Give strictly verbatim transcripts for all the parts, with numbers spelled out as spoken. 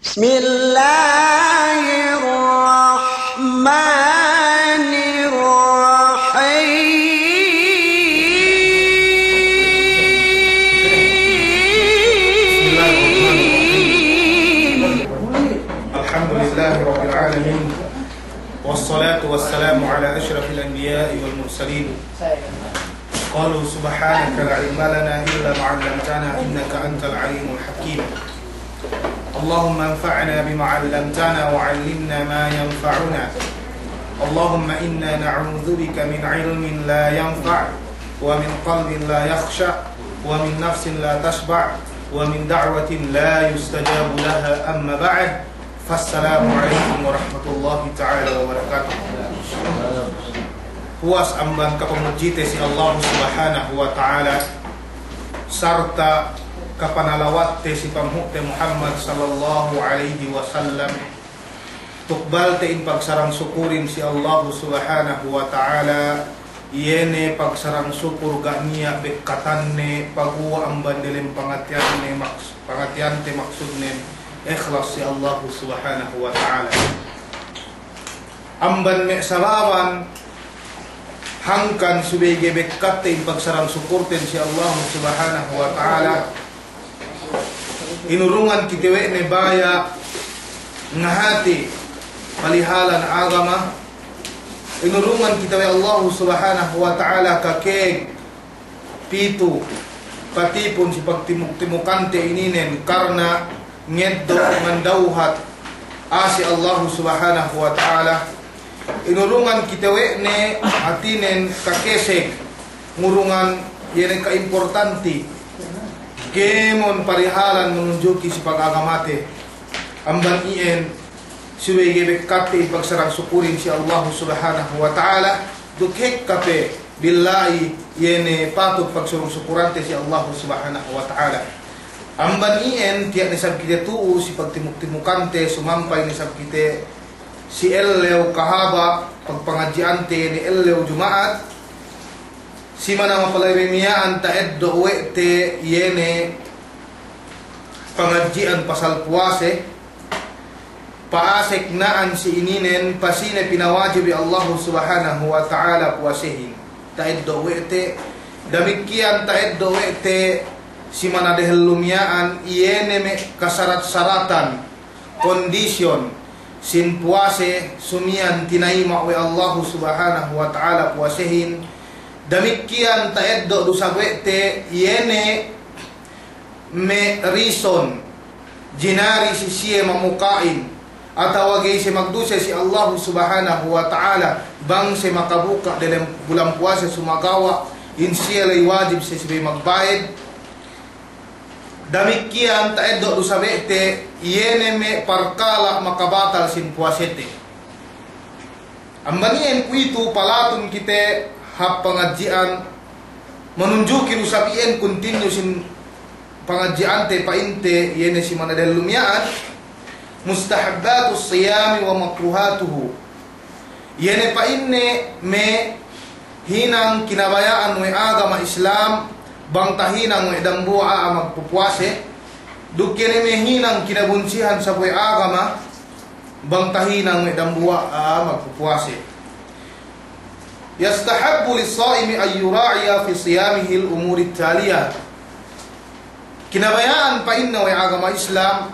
بسم الله الرحمن الرحيم. بسم الله الرحمن الرحيم. الحمد لله رب العالمين. والصلاة والسلام على أشرف الأنبياء والمرسلين. قالوا سبحانك لا علم لنا إلا ما علمتنا إنك أنت العليم الحكيم. اللهم انفعنا بما علمتنا وعلمنا ما ينفعنا. اللهم إنا نعوذ بك من علم لا ينفع ومن قلب لا يخشع ومن نفس لا تشبع ومن دعوة لا يستجاب لها. أما بعد، فالسلام عليكم ورحمة الله تعالى وبركاته. Puwas amban kapamudjite si Allahu Subhanahu wa Ta'ala, sarta' kapanalawatte si panghu'te Muhammad sallallahu alaihi wasallam, tukbalte in pagsarang sukurin si Allahu Subhanahu wa Ta'ala, iye ne pagsarang sukur ga' niya' bekkatanne, paguwa' amban delem pangateyanne maks-, pangateyante maksudnen ikhlas si Allahu Subhanahu wa Ta'ala. Amban me' sababan hangkan subey ga'i bekkatte in pagsarang sukurten si Allahu Subhanahu wa Ta'ala, inurungan kite we' ne baya' ngahati palihalan agama, inurungan kite we' Allahu Subhanahu wa Ta'ala kakēg pitu patipun si pagtimuk-timukante ininen karna' ngeddo' mandawhat ase' Allahu Subhanahu wa Ta'ala. Inurungan kite we' ne hātinen kakeseg, ngurungan iye ne kaimportanti kēmon parihalan manunjuki si pagagamate. Amban iyan, subey ga'i bekkatte in pagsarang sukurin si Allahu Subhanahu wa Ta'ala, duk hekka pe billahi iye ne patut pagsarang-sukurante si Allahu Subhanahu wa Ta'ala. Amban iyan, tiya' ne sab kite tu'u si pagtimuk-timukante, sumampay ne sab kite si ellew kahaba' pagpangadji'ante, iye ne ellew Juma'at, si mana mapalabey miya'an ta'eddo' we' te iye ne pangadji'an pasal puwase, pa'asek na'an si ininen, pasine pinawajib we' Allahu Subhanahu wa Ta'ala puwasehin. Ta'eddo' we' te, damikkiyan ta'eddo' we' te si mana dehellu miya'an, iye ne me' kasarat-saratan, kondisyon, sin puwase sumiyan tinayima' we' Allahu Subhanahu wa Ta'ala puwasehin. Damikkiyan ta'eddo' du sab we' te, iye ne me' rison, jinari si siye mamuka'in, atawa ga'i siye magduse si Allahu Subhanahu wa Ta'ala, bang siye makabuka' delem bulan puwase sumagawa' in siye ley wajib siye subey magbayed. Damikkiyan ta'eddo' du sab we' te, iye ne me' parkala' makabatal sin puwasete. Amban iyan kuwe'itu palatun kite hap pangadji'an, manunjuki du sab iyan kuntinyu sin pangadji'ante pa'inte, iye ne si mana dehellu miya'an, mustahabbatus siyami wa makruhatuhu. Iye ne pa'inne me' hinang kinabaya'an we' agama Islam, bang tahinang we' dambuwa' a'a magpupuwase, duk iye ne me' hinang kinabunsihan sab we' agama, bang tahinang we' dambuwa' a'a magpupuwase. Yastahabbu lis-sa'imi an yura'iya fi siyamihi al-umuri at-taliya. Kinabaya'an pa'inne we' agama Islam,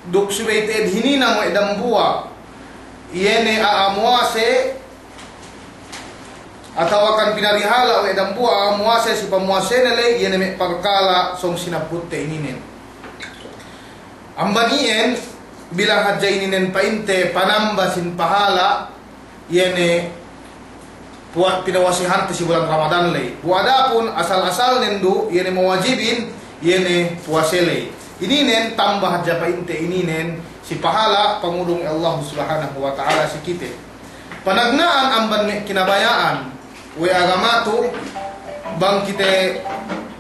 duk subey te'ed hininang we' dambuwa', iye ne a'a muwase, atawakan pinarihala' we' dambuwa' a'a muwase si pamuwasene ley, iye ne me' parkala' sōng sinabbutte ininen. Amban iyan, bilang hadja ininen pa'inte panamba sin pahala', iye ne puwa-, pinawasehante si bulan Ramadan ley. Bu adapun asal-asalnen du, iye ne mawajibin, iye ne puwase ley. Ininen tamba hadja pa'inte ininen si pahala' pangurung Allahu Subhanahu wa Ta'ala si kite. Panagna'an amban me' kinabaya'an we' agamatu, bang kite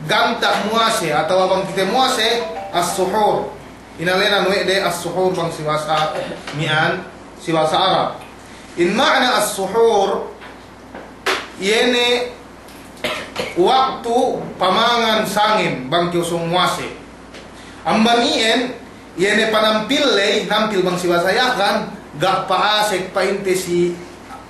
ganta' muwase atawa bang kite muwase, as-suhur. Inalenan we' de as-suhur bang si bahasa miya'an, si bahasa Arab. In ma'na as-suhur, iye ne waktu pamangan sangem bang kew sōng muwase. Amban iyan, Iye ne panampil ley, nampil bang si bahasa Yakan, ga' pa'asek pa'inte si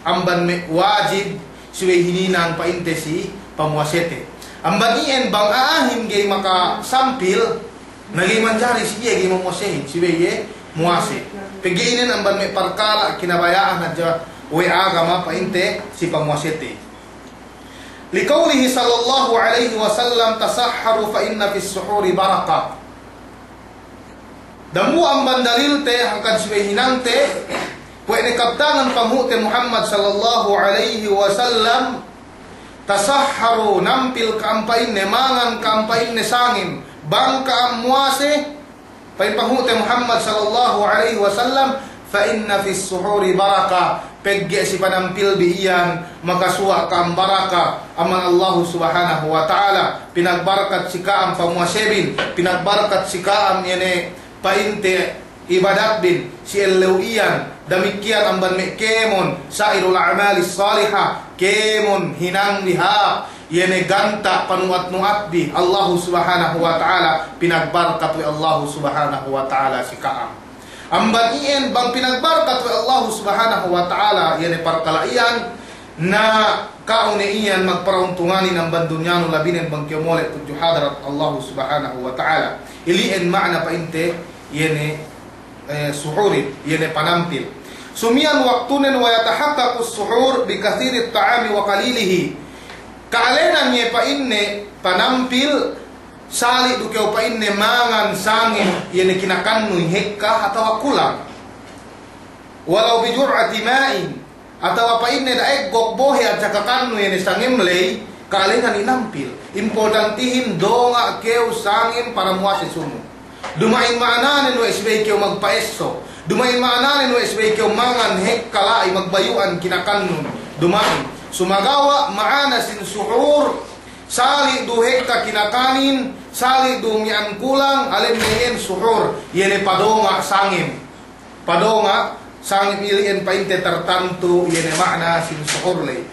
amban me' wajib, subey hininang pa'inte si pamuwasete. Amban iyan bang a'ahin ga'i makasampil, na ga'i manjari si iye ga'i mamuwasehin, subey iye muwase. Pegge' inin amban me' parkala' kinabaya'an hadja we' agama pa'inte si pamuwasete. Liqawlihi sallallahu alaihi wasallam, "Tasahharu fa inna fis suhuri barakah." Dambuwa' amban dalilte, hangkan subey hinangte, kuwe' ne kabtangan Panghu'te Muhammad sallallahu alaihi wasallam, "Tasahharu," nampil ka'am pa'inne, mangan ka'am pa'inne sangem, bang ka'am muwase, pa'in Panghu'te Muhammad sallallahu alaihi wasallam, "Fa inna fis suhuri barakah," pegge' si panampilbi iyan, makasuwa' ka'am baraka amban Allahu Subhanahu wa Ta'ala, pinagbarkat si ka'am pamuwasebin, pinagbarkat si ka'am iye ne pa'inte ibadatbin, si ellew iyan, damikkiyan amban me' kēmon, sa'irul a'malis salihah, kēmon hinangbi hāp, iye ne ganta' panuwat-nuwatbi Allahu Subhanahu wa Ta'ala, pinagbarkat we' Allahu Subhanahu wa Ta'ala si ka'am. Amban iyan bang pinagbarkat we' Allahu Subhanahu wa Ta'ala, iye ne parkala' iyan, na ka'u ne iyan magparauntunganin amban dunyanu labinen bang kew mole' tudju hadarat Allahu Subhanahu wa Ta'ala. Ili'en ma'ana pa'inte, iye ne, eh, suhurin, iye ne panampil. Sumiyan waktunen wa yatahaqqaqus suhur bi kathirit ta'ami wa qalilihi. Ka'alenan iye pa'inne panampil, sali' du kew pa'inne mangan sangem iye ne kinakannu hekka atawa kulang. Walau bi jur'ati ma'in, atawa pa'inne da'eggok bohe' hadja kakannu iye ne sangem ley, ka'alenan inampil. Importantihin donga' kew sangem para muwase sumu. Duma'in ma'ananen we' subey kew magpa'esso. Duma'in ma'ananen we' subey kew mangan hekka la'i magbayu'an kinakannun. Duma'in. Sumagawa' ma'ana sin suhur, sali' du hekka kinakanin, sali' du miya'an kulang, alen ne iyan suhur, iye ne padonga' sangem. Padonga' sangem ili'en pa'inte tartantu, iye ne ma'ana sin suhur ley.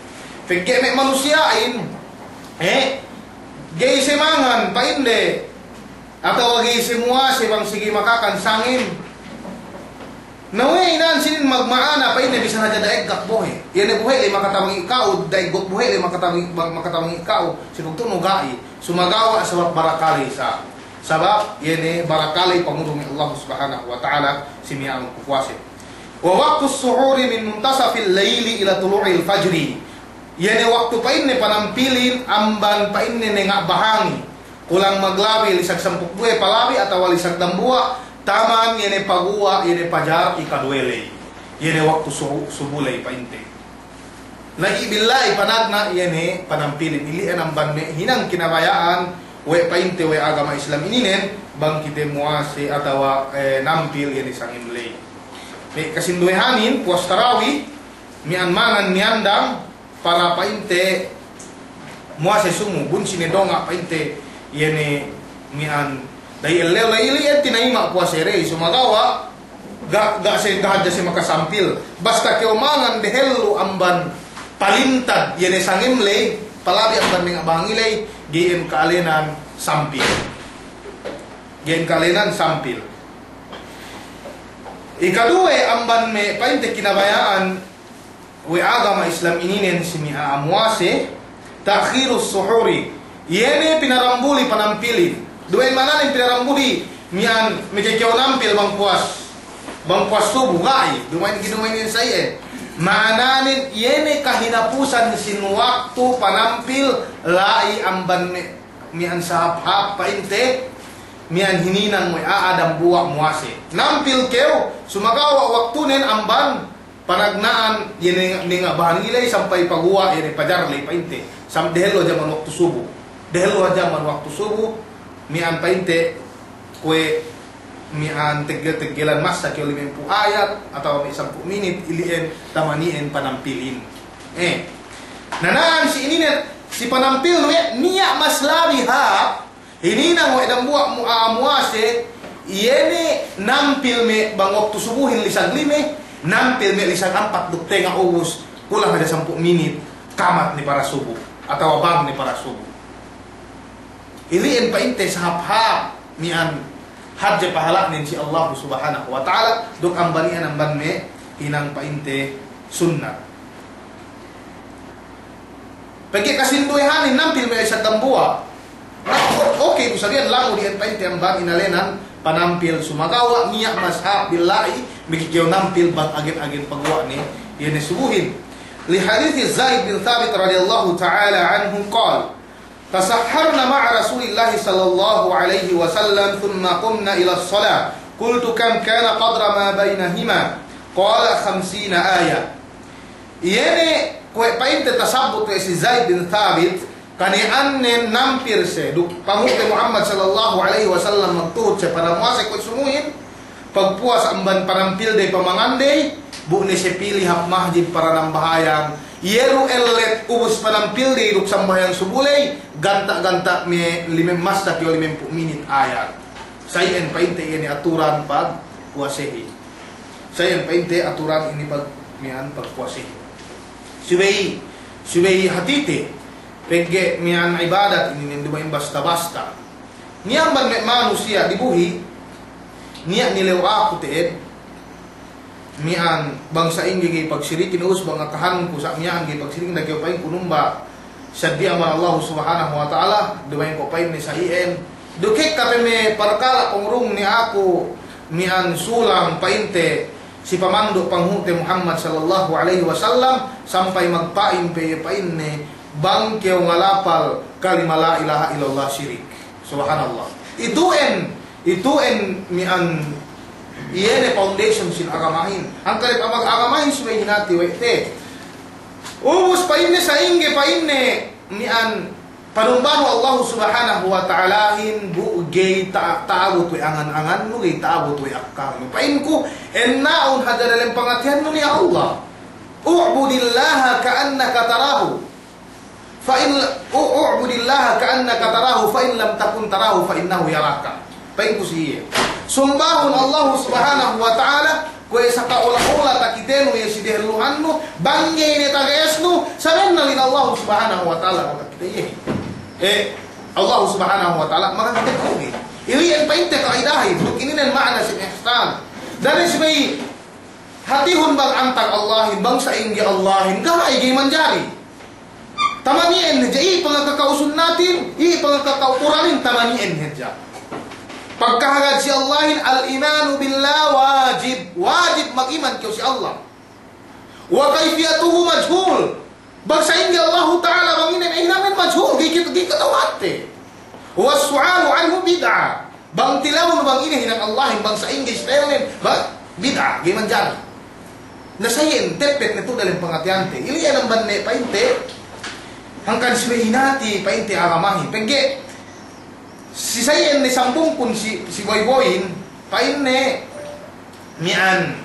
Pegge' me' manusiya'in, eh, ga'i siye mangan pa'inde, atawa ga'i siye muwase bang si ga'i makakan sangem. Na we' ina'an sinin magma'ana pa'inde bisan hadja da'eggok bohe'. Iye ne bohe' ley makatamangi' ka'u, da'eggok bohe' ley makatamangi', makatamangi' ka'u. Si pagtu'u nu ga'i. Sumagawa' sabab baraka ley sa. Sabab, iye ne, baraka ley pangurung Allah Subhanahu wa Ta'ala si miya'an puwase. Wa waqtus suhuri min muntasafil layli ila tulu'il fajri. Iye ne waktu pa'inne panampilin amban pa'inne nenga' bahangi. Kulang maglabi lisag sampū' duwe palabi atawa lisag dambuwa', taman iye ne paguwa', iye ne pajar ikaduwe ley. Iye ne waktu subu, subu ley pa'inte. Lagi' billahi panagna' iye ne panampilin ili'en amban me' hinang kinabaya'an we' pa'inte we' agama Islam ininen bang kite muwase atawa, eh, nampil iye ne sangem ley. Me' kasinduwehanin puwas tarawi miya'an mangan miyandang para pa'inte muwase sumu, bunsi ne donga' pa'inte iye ne miya'an da'i ellew ley ili'en tinayima' puwase ley, sumagawa' ga', ga' siye, ga' hadja siye makasampil. Basta kew mangan dehellu amban palintad, iye ne sangem ley, palabi amban nenga' bahangi ley, ga'i iyan ka'alenan sampil. Ga'i iyan ka'alenan sampil. Ikaduwe amban me' pa'inte kinabaya'an we' agama Islam ininen si me' a'a muwase, ta'khirus suhuri. Iye ne pinarambuli panampilin. Duma'in ma'ananen pinarambuli, miya'an meke kew nampil bang puwas, bang puwas subu, ga'i. Duma'in, duma'in iyan sa iyan. Ma'ananen iye ne kahinapusan sin waktu panampil la'i amban me', miya'an sahāp-hāp pa'inte, miya'an hininang we' a'a dambuwa' muwase. Nampil kew, sumagawa' waktunen amban panagna'an, iye ne, nenga' bahangi ley sampay paguwa', iye ne pajar ley pa'inte. Sam-, dehellu hadja amban waktu subu. Dehellu hadja amban waktu subu, miya'an pa'inte kuwe' miya'an teggel-teggelan masa kew limempū' ayat, atawa me' sampū' minit, ili'en taman iyan panampilin. Eh. Nana'an si ininen, si panampil we', niya' mas labi hāp, hininang we' dambuwa' mu-, a'a muwase, iye ne nampil me' bang waktu subuhin lisag lime, nampil me' lisag ampat duk tenga' ubus, kulang hadja sampū' minit, kamat ne para subu, atawa bang ne para subu. Ili'en pa'inte sahāp-hāp miya'an hadje pahala'nen si Allahu Subhanahu wa Ta'ala, duk amban iyan amban me' hinang pa'inte sunnat. Pegge' kasinduwehanin nampil me' isab dambuwa'. Na, o-, okey, ku sabiyan lamud iyan pa'inte amban inalenan panampil, sumagawa' niya' mashab billahi, miki kew nampil bang agen-agen paguwa'ne, iye ne subuhin. Li hadithi Zaid bin Thabit radiyallahu ta'ala anhu qal, تسحرنا مع رسول الله صلى الله عليه وسلم ثم قمنا إلى الصلاة. قلت: كم كان قدر ما بينهما؟ قال: خمسين آية. Iye ne kuwe' pa'inte tasabbut we' si Zaid bin Thabit, kani'annen nampil siye duk panghu'te Muhammad sallallahu alaihi wasallam magtuhut siye panamuwase kuwe' sumuhin, pagpuwas amban panampilde pamangande, bu ne siye pili hap mahjid para nambahayang, iye du ellet ubus panampilde duk sambahayang subuley, ganta'-ganta' me' limem masa kew limempū' minit ayat. Sa iyan pa'inte iye ne aturan pagpuwasehin. Sa iyan pa'inte aturan inin pag-, miya'an pagpuwasehin. Subey, subey hatite, pegge' miya'an ibadat inin duma'in basta-basta. Niya' amban me' manusiya' dibuhi', niya' nilew aku te'ed, miya'an bang sa'ingge ga'i pagsirikin, ubus bang akahanku sa' miya'an ga'i pagsirikin, da'a kew pa'inku numba, saddi amban Allahu Subhanahu wa Ta'ala, duma'in ko' pa'inne sa' iyan. Duk ekka pe me' parkala' pangurung ne aku, miya'an sulang pa'inte, si pamandu' panghu'te Muhammad sallallahu alaihi wasallam, sampay magpa'in pe iye pa'inne, bang kew ngalapal kalima la ilaha illallah sirik. Subhanallah. Itu'en, itu'en miya'an iye ne foundation sin agamahin. Hangkan ne pamag agamahin subey hinati we' te. Ubus pa'inne sa'ingge pa'inne miya'an panumbanu Allahu Subhanahu wa Ta'alahin bu ga'i ta-, ta'abut we' angan-angannu, ga'i ta'abut we' akkalnu. Pa'inku, enna'un hadja dalem pangatihannu ne ya Allah. اعبد الله كأنك تراه. فإن، اعبد الله كأنك تراه، فإن لم تكن تراه فإنه يراك. Pa'inku si iye. Sumbahun Allahu Subhanahu wa Ta'ala, kuwe' saka ola-ola takitenu iye si dehelluhannu, bang ga'i ne tage'esnu, sabennalin Allahu Subhanahu wa Ta'ala makakite iye. Eh, Allahu Subhanahu wa Ta'ala makakite iye. Ili'en pa'inte ka'idahin, duk ininen ma'ana sin ihsan. Da'a ne subey hatihun bang antag Allahin, bang sa'ingge Allahin, ga'i, ga'i manjari. Tamani'en hadja, iye pangakaka'u sunnatin, iye pangakaka'u Kur'anin, tamani'en hadja. Pagkahagad si Allahin, الإيمان بالله واجب, wajib magiman kew si Allah. وكيفيته مجهول. Bang sa'ingge Allahu Ta'ala, bang ine me' hinamen majhul, ga'i kit-, ga'i kata'uhante. والسؤال عنه بدعة. Bang tilewnu bang ine hinang Allahin, bang sa'ingge style nen, ba-, bid'a, ga'i manjari. Na sa iyan teppet ne tu' dalem pangatiyante. Ili'en amban ne pa'inte, hangkan subey hinati pa'inte agamahin. Pegge' si sa iyan ne sambungkun si, si boy-boyin, pa'inne miya'an.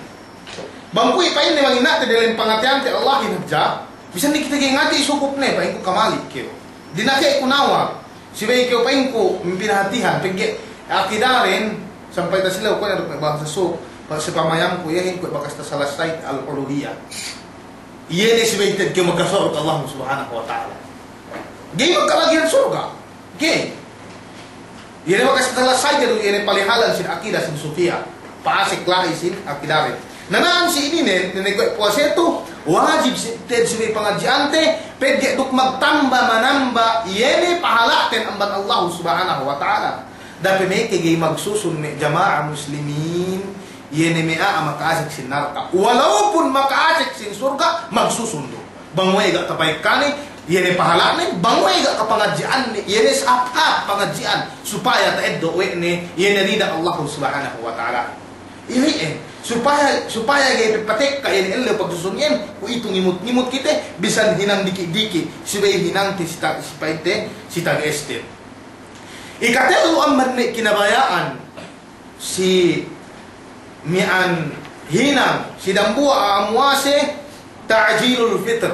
Bang kuwe' pa'inne bang ina'te dalem pangatiyante Allahin hadja, bisan ne kite ga'i ngati' sukup ne, pa'inku kamali' kew. Dina'te ku nawa'. Subey kew pa'inku, pinahatihan, pegge' akidaden, sampay tasilew kuwe' ne duk me' bahasa Sug, pa-, si pamayamku iyehin kuwe' bakas tasalasay al-uluhiyah. Iye ne subey te'ed kew makaso'ot Allah Subhanahu wa Ta'ala. Ga'i magkalagihan surga'. Ga'i. Iye ne bakas tasalasay du, iye ne palihalan sin akida sin Sufiya. Pa'asek la'i sin akidaden. Na na'an si ininen, ne ne kuwe' puwase tu', wajib si, te'ed subey pangadji'ante, pegge' duk magtamba-manamba, iye ne pahala'ten amban Allahu Subhanahu wa Ta'ala. Da'a pe meke ga'i magsusun me' jama'a muslimin, iye ne me' a'a maka'asek sin narka'. Walaupun maka'asek sin surga', magsusun du. Bang we' ga' tapayekkane, iye ne pahala'nen, bang we' ga' kapangadji'anne, iye ne sahāp-hāp pangadji'an, supaya ta'eddo' we' ne, iye ne rida Allahu Subhanahu wa Ta'ala. Ili'en, supaya, supaya ga'i pe patekka iye ne ellew pagsusun iyan, kuwe'itu ngimut-ngimut kite, bisan hinang diki'-diki', subey hinangte si ta-, si pa'inte, si tage'este. Ikatellu amban me' kinabaya'an, si miya'an hinang, si dambuwa' a'a muwase, ta'jilul fitr.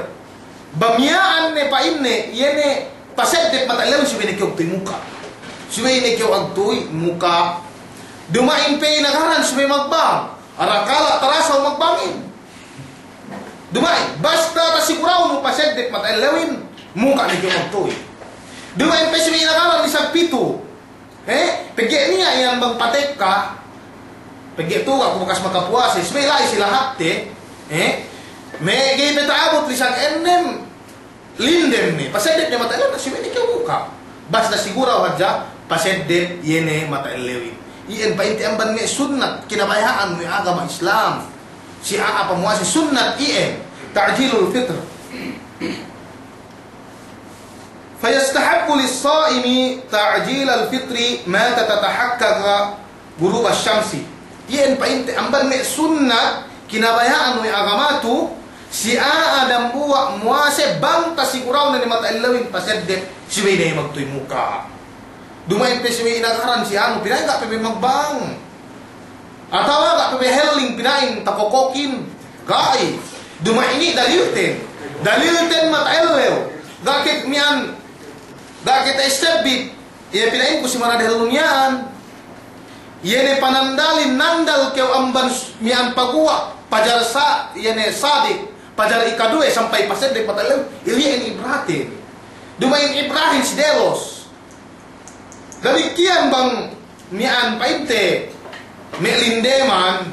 Bang miya'an ne pa'inne, iye ne paseddep mata ellewin subey ne kew agtuy muka'. Subey ne kew agtuy muka'. Duma'in pe inagaran subey magbang. Arakala' tarasaw magbangin. Duma'in, basta tasigurawnu paseddep mata ellewin, muka' ne kew agtuy. Duma'in pe subey inagaran isab pitu. Eh, pegge' niya' iyan bang patekka, pegge' tu ga' ku bakas makapuwase, subey la'i si lahatte, eh, me' ga'i pe ta'abut lisag ennem, lindem ne, paseddep ne mata ellew, na subey ne kew buka'. Basta siguraw hadja, paseddep iye ne mata ellewin. Iyan pa'inte amban me' sunnat, kinabaya'an we' agama Islam. Si a'a pamuwase sunnat iyan, ta'jilul fitr. فيستحب للصائم تعجيل الفطر متى تتحقق غروب الشمس. Iyan pa'inte amban me' sunnat kinabaya'an we' agama tu, si a'a dambuwa' muwase bang tasiguraw ne mata ellewin paseddep, subey ne magtuy muka'. Duma'in pe subey inagaran si anu, pina'in ga' pe magbang. Atawa ga' pe helling pina'in takokokin. Ga'i. Duma'in i' dalilten. Dalilten mata ellew. Ga' ke miya'an, ga' ke ta'estebbit. Iye pina'inku si mana dehellu miya'an. Iye ne panandalin nandal kew amban s-, miya'an paguwa'. Pajar sa-, iye ne sadik. Pajar ikaduwe sampay paseddep mata ellew. Iye ne ibratin. Duma'in ibrahin si delos. Damikkiyan bang miya'an pa'inte me' lindeman,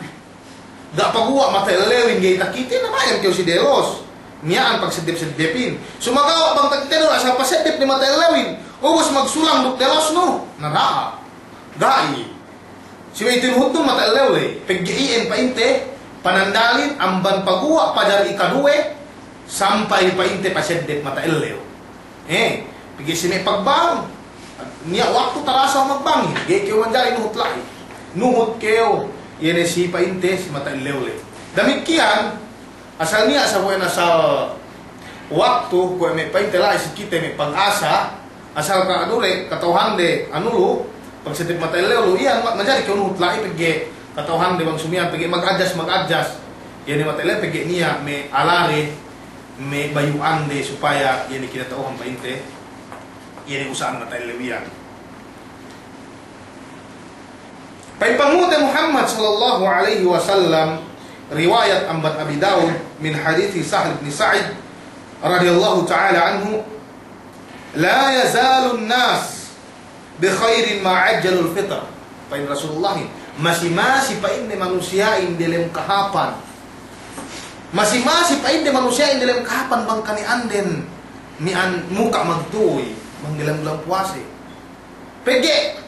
ga' paguwa' mata ellewin ga'i takite, na ma'en kew si delos. Miya'an pagseddep-seddepin. Sumagawa' bang takite du asal paseddep ne mata ellewin, ubus magsulang duk delosnu, na da'a. Ga'i. Subey tinuhutnun mata ellew ley, pegge' iyan pa'inte panandalin amban paguwa' pajar ikaduwe, sampay pa'inte paseddep mata ellew. Eh, pegge' si me' pagbang, niya' waktu tarasa magbang, ga'i kew manjari nuhut la'i. Nuhut kew, iye ne si pa'inte, si mata ellew ley. Damikkiyan, asal niya' sa kuwe' ne asal waktu, kuwe' me' pa'inte la'i si kite me' pag-asa, asal ka'adu le, kata'uhande, anu lu, pagseddep mata ellew lu, iyan, ma-, manjari kew nuhut la'i pegge', kata'uhande bang sumiyan, pegge' mag-adjust, mag-adjust. Iye ne mata ellew, pegge' niya' me' alade, me' bayu'ande supaya iye ne kinata'uhan pa'inte, iye ne usa'an mata ellew iyan. Pa'in pangute Muhammad sallallahu alaihi wasallam, riwayat amban Abi Daud min hadithi Sahl bin Sa'id radiyallahu ta'ala anhu, "La yazalun nas bi khairin ma ajjalul fitr." Pa'in Rasulullahin, masi-masi pa'inne manusiya'in delem kahāpan. Masi-masi pa'inne manusiya'in delem kahāpan bang kani'anden miya'an muka' magtuy, bang delem bulan puwase. Pegge'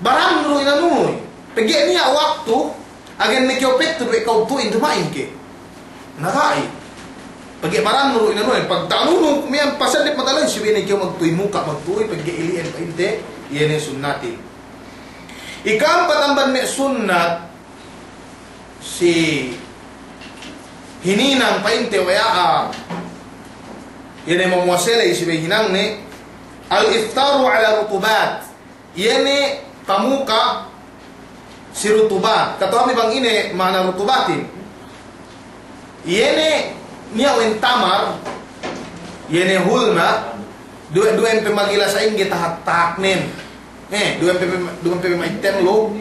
baran du inanun. Pegge' niya' waktu, agen ne kew pettu du we' kew tu'in duma'in ke. Na ga'i. Pegge' baran du inanun, pagta'anunu miya'an paseddep mata ellew, subey ne kew magtuy muka', magtuy, pegge' ili'en pa'inte, iye ne sunnatin. Ika'ampat amban me' sunnat, si hininang pa'inte we' a'a, iye ne mamuwase ley subey hinangne, al-iftaru ala rutubat. Iye ne pamuka' si rutubat. Kata'uhanbi bang ine ma'ana rutubatin. Iye ne niya' we'en tamar, iye ne hulma, duwe-, duwe'en pe magila sa'ingge tahak-tahaknen. Eh, duwe'en pe, duwe'en pe ma'ittem lu,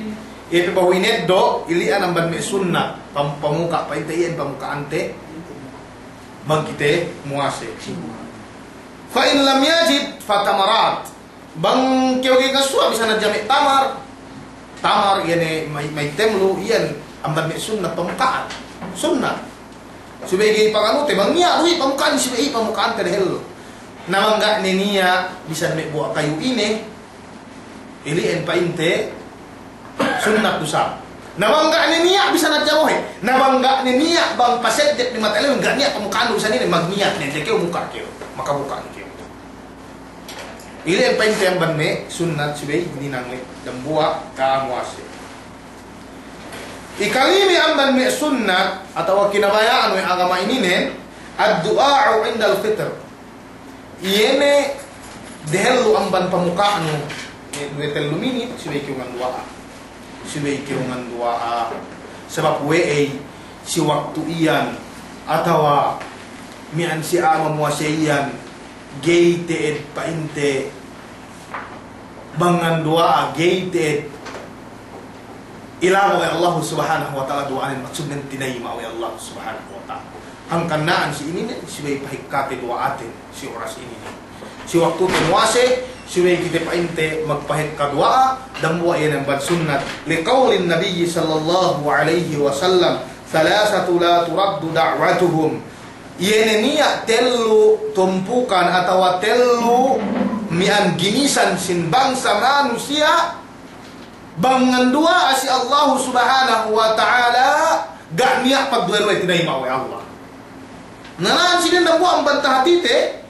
iye pe bahu ineddo', ili'an amban me' sunnat, pam-, pamuka' pa'inte iyan pamuka'ante, bang kite muwase. Fa in lam yajid, fa tamarat. Bang kew ga'i kasuwa' bisan hadja me' tamar. Tamar, iye ne ma-, ma'ittem lu, iyan amban me' sunnat pamuka'an. Sunnat. Subey ga'i paganute, bang niya' du i' pamuka'an, subey i' pamuka'ante dehellu. Na bang ga' ne niya' bisan me' buwa' kayu ine, ili'en pa'inte sunnat du sa. Na bang ga' ne niya' bisan hadja bohe'. Na bang ga' ne niya' bang paseddep ne mata ellew, ga' niya' pamuka'annu bisan ine, magniya' ne, de kew muka' kew, makabuka' ne kew. Ili'en pa'inte amban me' sunnat subey hininang we' dambuwa' ka'am muwase. Ikalime amban me' sunnat atawa kinabaya'an we' agama ininen, ad-du'a'u indal fitr. Iye ne dehellu amban pamuka'nu, iye duwe tellu minit, subey kew nganduwa'a. Subey kew nganduwa'a. Sabab we'ey si waktu iyan, atawa miya'an si a'a mamuwase iyan, ga'i te'ed pa'inte bang nganduwa'a, ga'i te'ed ilago' we' Allah Subhanahu wa Ta'ala duwa'anen, maksudnen tinayima' we' Allah Subhanahu wa Ta'ala. Hangkan na'an si ininen, subey pahikkate duwa'aten si oras ininen. Si waktute muwase, Subey kite pa'inte magpahekka duwa'a, dambuwa' iye ne amban sunnat. Liqawlin Nabiyyi sallallahu alaihi wasallam, "Thalathatu la turaddu da'watuhum." Iye ne niya' tellu tumpukan atawa tellu miya'an ginisan sin bangsa manusiya', bang nganduwa'a si Allahu Subhanahu wa Ta'ala, ga' niya' pagduwe-ruwe tinayima' we' Allah. Na, na'an sinin dambuwa' amban tahatite,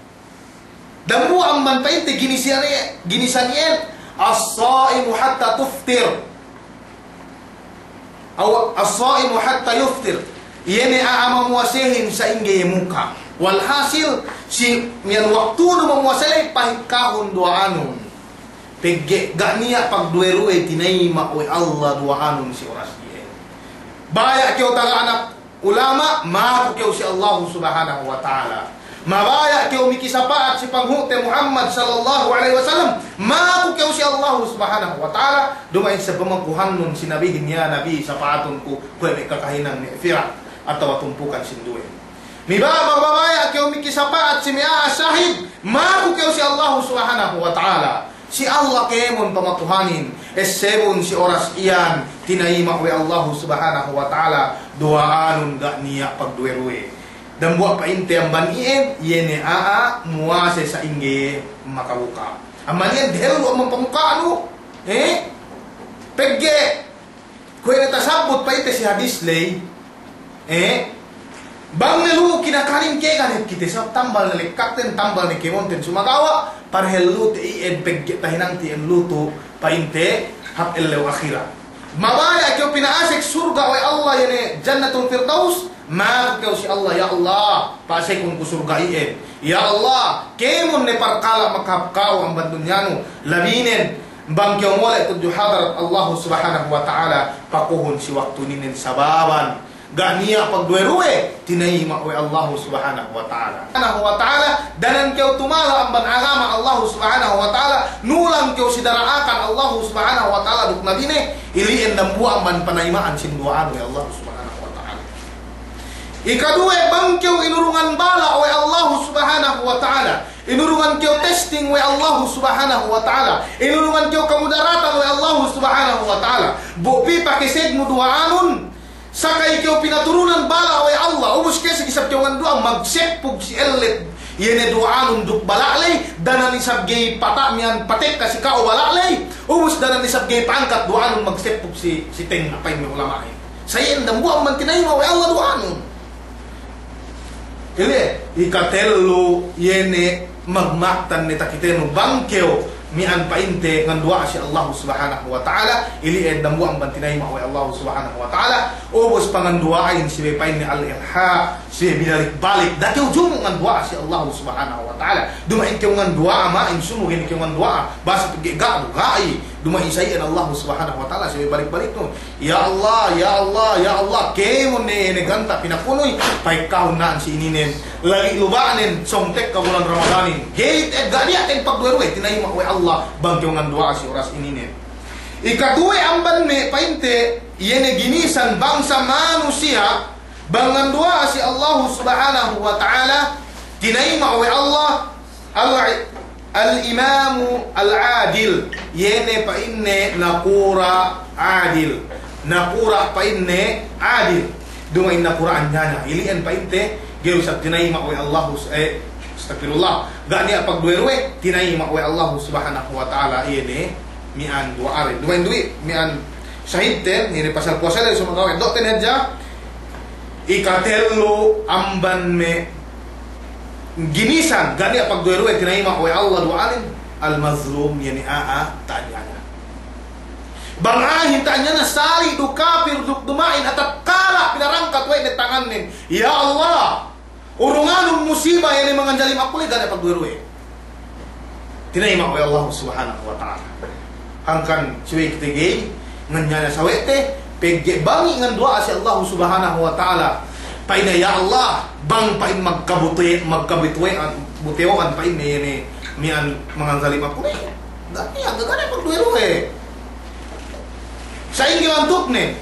dambuwa' amban pa'inte ginisan iye, ginisan iye, "As-sa'imu hatta tuftir." Aw, "As-sa'imu hatta yuftir." Iye ne a'a mamuwasehin sa'ingge iye muka'. Walhasil, si miya'an waktu du mamuwase ley pahekkahun duwa'anun. Pegge' ga' niya' pagduwe-ruwe tinayima' we' Allah duwa'anun si oras iye. Baya' kew taga anak ulama', maku kew si Allahu Subhanahu wa Ta'ala. Mabaya' kew mikisapa'at si panghu'te Muhammad sallallahu alaihi wasallam, maku kew si Allahu Subhanahu wa Ta'ala, duma'in sa pamakuhannun si Nabihin, "Ya Nabi, sapa'atun ku kuwe' me' kakahinang me' firak atawa tumpukan sinduwe." Miba-, mabaya' kew mikisapa'at si me' a'a sahid, maku kew si Allahu Subhanahu wa Ta'ala. Si Allah kēmon pamakuhanin, essebun si oras iyan, tinayima' we' Allahu Subhanahu wa Ta'ala, duwa'anun ga' niya' pagduwe-ruwe. Dambuwa' pa'inte amban iyan, iye ne a'a muwase sa'ingge makabuka'. Amban iyan dehellu amban pamuka'nu, eh? Pegge' kuwe' ne tasabbut pa'inte si hadis ley, eh, bang ne lu'u kinakanin ke ga' ne kite, sabab tambal ne lekkakten, tambal ne kēmonten, sumagawa' parhellute iyan pegge' tahinangte iyan lutu' pa'inte hap ellew ahirat. Mabaya' kew pina'asek surga' we' Allah, iye ne Jannatul Firdaus, maku kew si Allah, "Ya Allah, pa'asekun ku surga' iyan. Ya Allah, kēmon ne parkala' makahap ka'u amban dunyanu, labinen bang kew mole' tudju hadarat Allahu Subhanahu wa Ta'ala, pakuhun si waktu ininen sababan ga' niya' pagduwe-ruwe tinayima' we' Allahu Subhanahu wa Ta'ala." Subhanahu wa Ta'ala, danan kew tumala' amban agama Allahu Subhanahu wa Ta'ala, nulang kew si dara'akan Allahu Subhanahu wa Ta'ala duk nabine, ili'en dambuwa' amban panayima'an sin duwa'an we' Allahu Subhanahu wa Ta'ala. Ikaduwe, bang kew inurungan bala' we' Allahu Subhanahu wa Ta'ala, inurungan kew testing we' Allahu Subhanahu wa Ta'ala, inurungan kew kamudaratan we' Allahu Subhanahu wa Ta'ala, bu pī pakesegnu duwa'anun, sakay kew pinaturunan bala' we' Allah, ubus keseg isab kew nganduwa'a magseppug si ellet, iye ne duwa'anun duk bala' ley, danan isab ga'i pata' miya'an patekka si ka'u bala' ley, ubus danan isab ga'i pangkat duwa'anun magseppug si, si tengnga' pa'in me' ulama'in. Sa iyan dambuwa' amban tinayima' we' Allah duwa'anun. Ili, ikatellu, iye ne magma'tan ne takitenu bang kew miya'an pa'inte nganduwa'a si Allahu Subhanahu wa Ta'ala, ili'en dambuwa' amban tinayima' we' Allahu Subhanahu wa Ta'ala, ubus panganduwa'ahin subey pa'inne al-ilha, subey binalik-balik, da'a kew jumu' nganduwa'a si Allahu Subhanahu wa Ta'ala. Duma'in kew nganduwa'a, ma'in sunu gini kew nganduwa'a, basa pegge' ga' du, ga'i, duma'in sa iyan Allahu Subhanahu wa Ta'ala subey balik-baliknu. Ya Allah, ya Allah, ya Allah, kēmon ne, ne ganta' pinakunuy, pahekkahun na'an si ininen, lagi' luba'nen, sōng tekka bulan Ramadanin. Ga'i, eh, ga' niya' te pagduwe-ruwe tinayima' we' Allah, bang kew nganduwa'a si oras ininen. Ikaduwe amban me' pa'inte, iye ne ginisan bangsa manusiya', bang nganduwa'a si Allahu Subhanahu wa Ta'ala, tinayima' we' Allah, al-, al-imamu al-adil, iye ne pa'inne nakura' adil. Nakura' pa'inne adil. Duma'in nakura' anyanya. Ili'en pa'inte, ga'i isab tinayima' we' Allahu s-, eh, astagfirullah. Ga' niya' pagduwe-ruwe, tinayima' we' Allahu Subhanahu wa Ta'ala, iye ne miya'an duwa'aden. Duma'in duwi, miya'an sahidten, iye ne pasal puwasa ley, sumagawa' eddo'ten hadja. Ikatellu amban me' ginisan, ga' niya' pagduwe-ruwe tinayima' we' Allah duwa'anen, al-mazlum, iye ne a'a ta'anyana. Bang a'ahin ta'anyana sali' du kapir duk duma'in, atatkala' pinarangkat we' ne tangannen, "Ya Allah, urunganun musiba iye ne manganjalim aku ley," ga' niya' pagduwe-ruwe tinayima' we' Allahu Subhanahu wa Ta'ala. Hangkan subey kite ga'i nganyana sawe'te, pegge' bang nganduwa'a si Allahu Subhanahu wa Ta'ala, pa'inne, "Ya Allah, bang," pa'in, "magkabute-, magkabituwe'an, butewo'an," pa'inne, "iye ne miya'an manganjalim aku ley, ga' niya', ga' niya' pagduwe-ruwe." Sa'ingge bantuknen?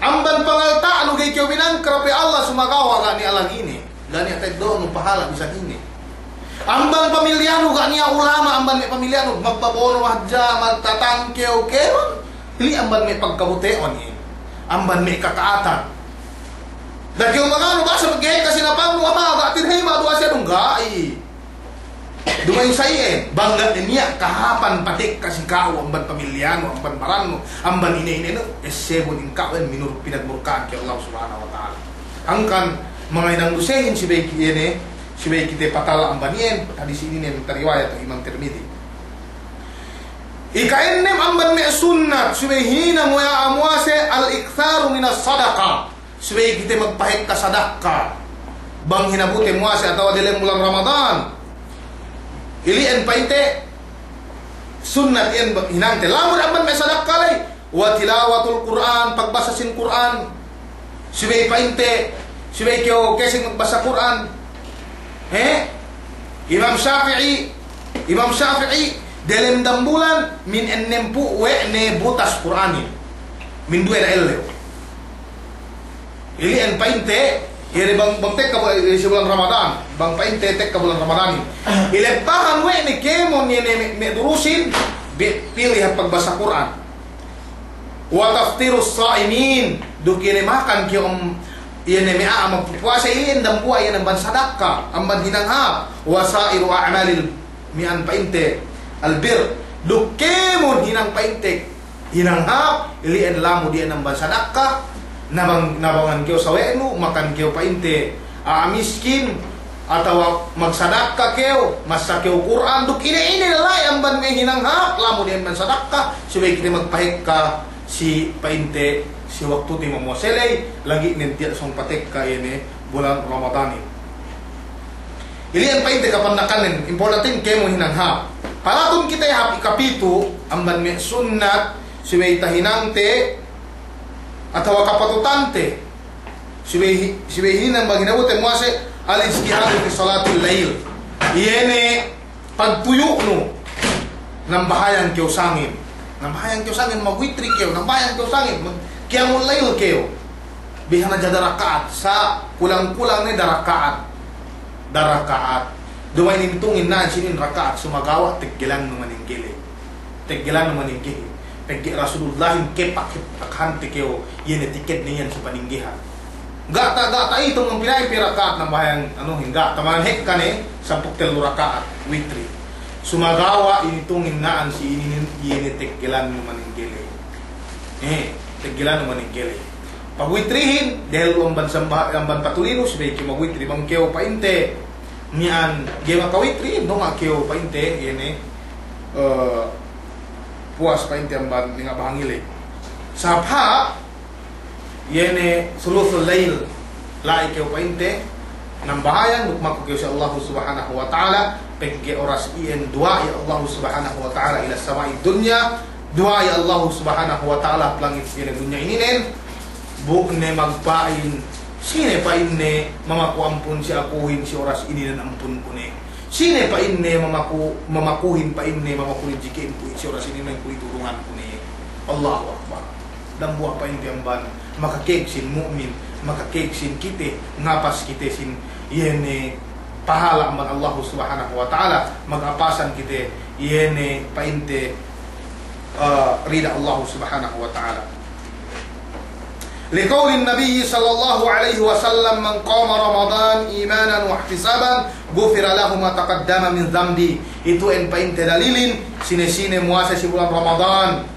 Amban pangalta'nu ga'i kew binangkrap we' Allah, sumagawa' ga' niya' lagine. Ga' niya' ta'eddo'nu pahala' bisan ine. Amban pamilyanu, ga' niya' ulama', amban me' pamilyanu, magbabono hadja, magtatangkew kēmon, ili' amban me' pagkabute'on iye, amban me' kaka'atan. Da'a kew manganu, basa magge'ek ka sinapangnu, aha, ga' tinahima' duwa siya dungga'i. Duma'in sa iyan, bang ga' niya' kahāpan patekka si ka'u amban pamilyanu, amban barannu, amban ine-inenu, essebun in ka'u iyan minur-, pinagmurka'an kew Allah Subhanahu wa Ta'ala. Hangkan mangahinang dusehin subey ki-, iye ne, subey kite patala amban iyan, hadis inin tariwayat we' Imam Tirmidhi. Ika'ennem amban me' sunnat, subey hinang we' a'a muwase, al-iktharu minas sadaqah. Subey kite magpahekka sadakka. Bang hinabute muwase atawa delem bulan Ramadan. Ili'en pa'inte sunnat iyan ba-, hinangte. Lamud amban me' sadakka ley. Wa tilawatul Qur'an, pagbasa sin Qur'an. Subey pa'inte, subey kew kesing magbasa Qur'an. He? Imam Shafi'i, Imam Shafi'i, delem dambulan, min ennempū' we' ne butas Qur'anin. Min duwe ne ellew. Ili'en pa'inte, iye ne bang, bang tekka bu-, si bulan Ramadan, bang pa'inte tekka bulan Ramadanin. Ilebbahan we' ne kēmon iye ne me', me' durusin, bi-, pī hap pagbasa Qur'an. Wa taftirus sa'imin, duk iye ne makan kew, iye ne me' a'a magpuwase, ili'en dambuwa' iye ne amban sadakka, amban hinang hāp, wa sa'iru a'malil, miya'an pa'inte, albir, duk kēmon hinang pa'inte, hinang hāp, ili'en lamud iyan amban sadakka, na bang, na bangan kew sawe'nu, makan kew pa'inte, a'a miskin, atawa magsadakka kew, massa kew Kur'an, duk ine-ine la'i amban me' hinang hāp, lamud iyan amban sadakka, subey kite magpahekka si pa'inte, si waktute mamuwase ley, lagi' nen tiya' sōng patekka iye ne bulan Ramadanin. Ili'en pa'inte kapannakanen, importantin kēmon hinang hāp. Palatun kite hāp ikapitu', amban me' sunnat, subey tahinangte, atawa kapatutante, subey hi-, subey hinang bang hinabute muwase, al-ijtihadu fi salatil layl. Iye ne pagtuyu'nu, nambahayang kew sangem. Nambahayang kew sangem, magwitri kew, nambahayang kew sangem, mag-, qiyamul layl kew. Bisan hadja daraka'at, sa kulang-kulang ne daraka'at. Daraka'at. Duma'in intungin na'an sinin raka'at, sumagawa' teggelannu maningge ley. Teggelannu maninggehin. Pegge' Rasulullahin kepak, kepak hante kew, iye ne tiked ne iyan si paninggehan. Ga' ta, ga' ta'itung bang pina'in pe raka'at nambahayang, anuhin, ga' ta, mangan hekka ne, sampū' tellu raka'at, witri. Sumagawa' initungin na'an si inin, iye ne teggelannu maningge ley. Eh, teggelannu maningge ley. Pagwitrihin, dehellu amban samba-, amban patulinu, subey kew magwitri bang kew pa'inte, miya'an ga'i makawitri, dunga' kew pa'inte, iye ne, eh, puwas pa'inte amban ningabahang iley. Sabab, iye ne sulusul layl, la'i kew pa'inte, nambahayang, duk maku kew si Allahu Subhanahu wa Ta'ala, pegge' oras iyan duwa'i Allahu Subhanahu wa Ta'ala ila sama'id dunya, duwa'i Allahu Subhanahu wa Ta'ala hap langit si iye ne dunya ininen, bu ne magpa'in, sine pa'inne mamaku ampun si akuhin si oras ininen ampunku ne. Sine pa'inne mamaku, mamakuhin pa'inne mamaku rijiki'in ku si oras ininen ku itulunganku ne. Allahu Akbar. Dambuwa' pa'inte amban makakēg sin mu'min, makakēg sin kite, ngapas kite sin iye ne pahala' amban Allahu Subhanahu wa Ta'ala, magapasan kite iye ne pa'inte, eh, rida Allahu Subhanahu wa Ta'ala. Liqawlin Nabiyyi sallallahu alaihi wasallam, "Man qama Ramadan imanan wahtisaban, ghufira lahu ma taqaddama min dhanbi." Itu'en pa'inte dalilin, sine-sine muwase si bulan Ramadan,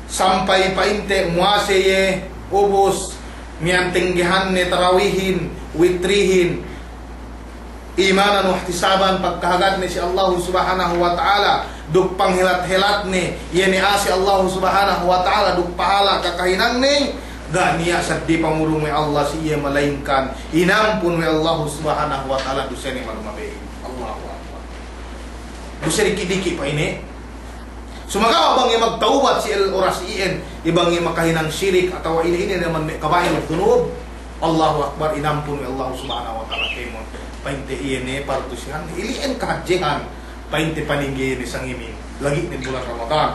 sampay pa'inte muwase iye, ubus miya'an tenggehanne tarawihin, witrihin, imanan wahtisaban, pagkahagadne si Allahu Subhanahu wa Ta'ala, duk panghelat-helatne, iye ne a'a si Allahu Subhanahu wa Ta'ala, duk pahala' kakahinangne, ga' niya' saddi pangurung we' Allah si iye, malaingkan inampun we' Allahu Subhanahu wa Ta'ala dusene malumabehin. Allahu Akbar. Duse diki'-diki' pa'ine. Sumagawa' bang iye magtawbat si el-, oras iyan, iye bang iye makahinang sirik atawa ine-ine ne amban me' kaba'irud dunub, Allahu Akbar, inampun we' Allahu Subhanahu wa Ta'ala kēmon. Pa'inte iye ne pardusehan, ili'en kahadjehan, pa'inte paningge ne sangemin, lagi' ne bulan Ramadan.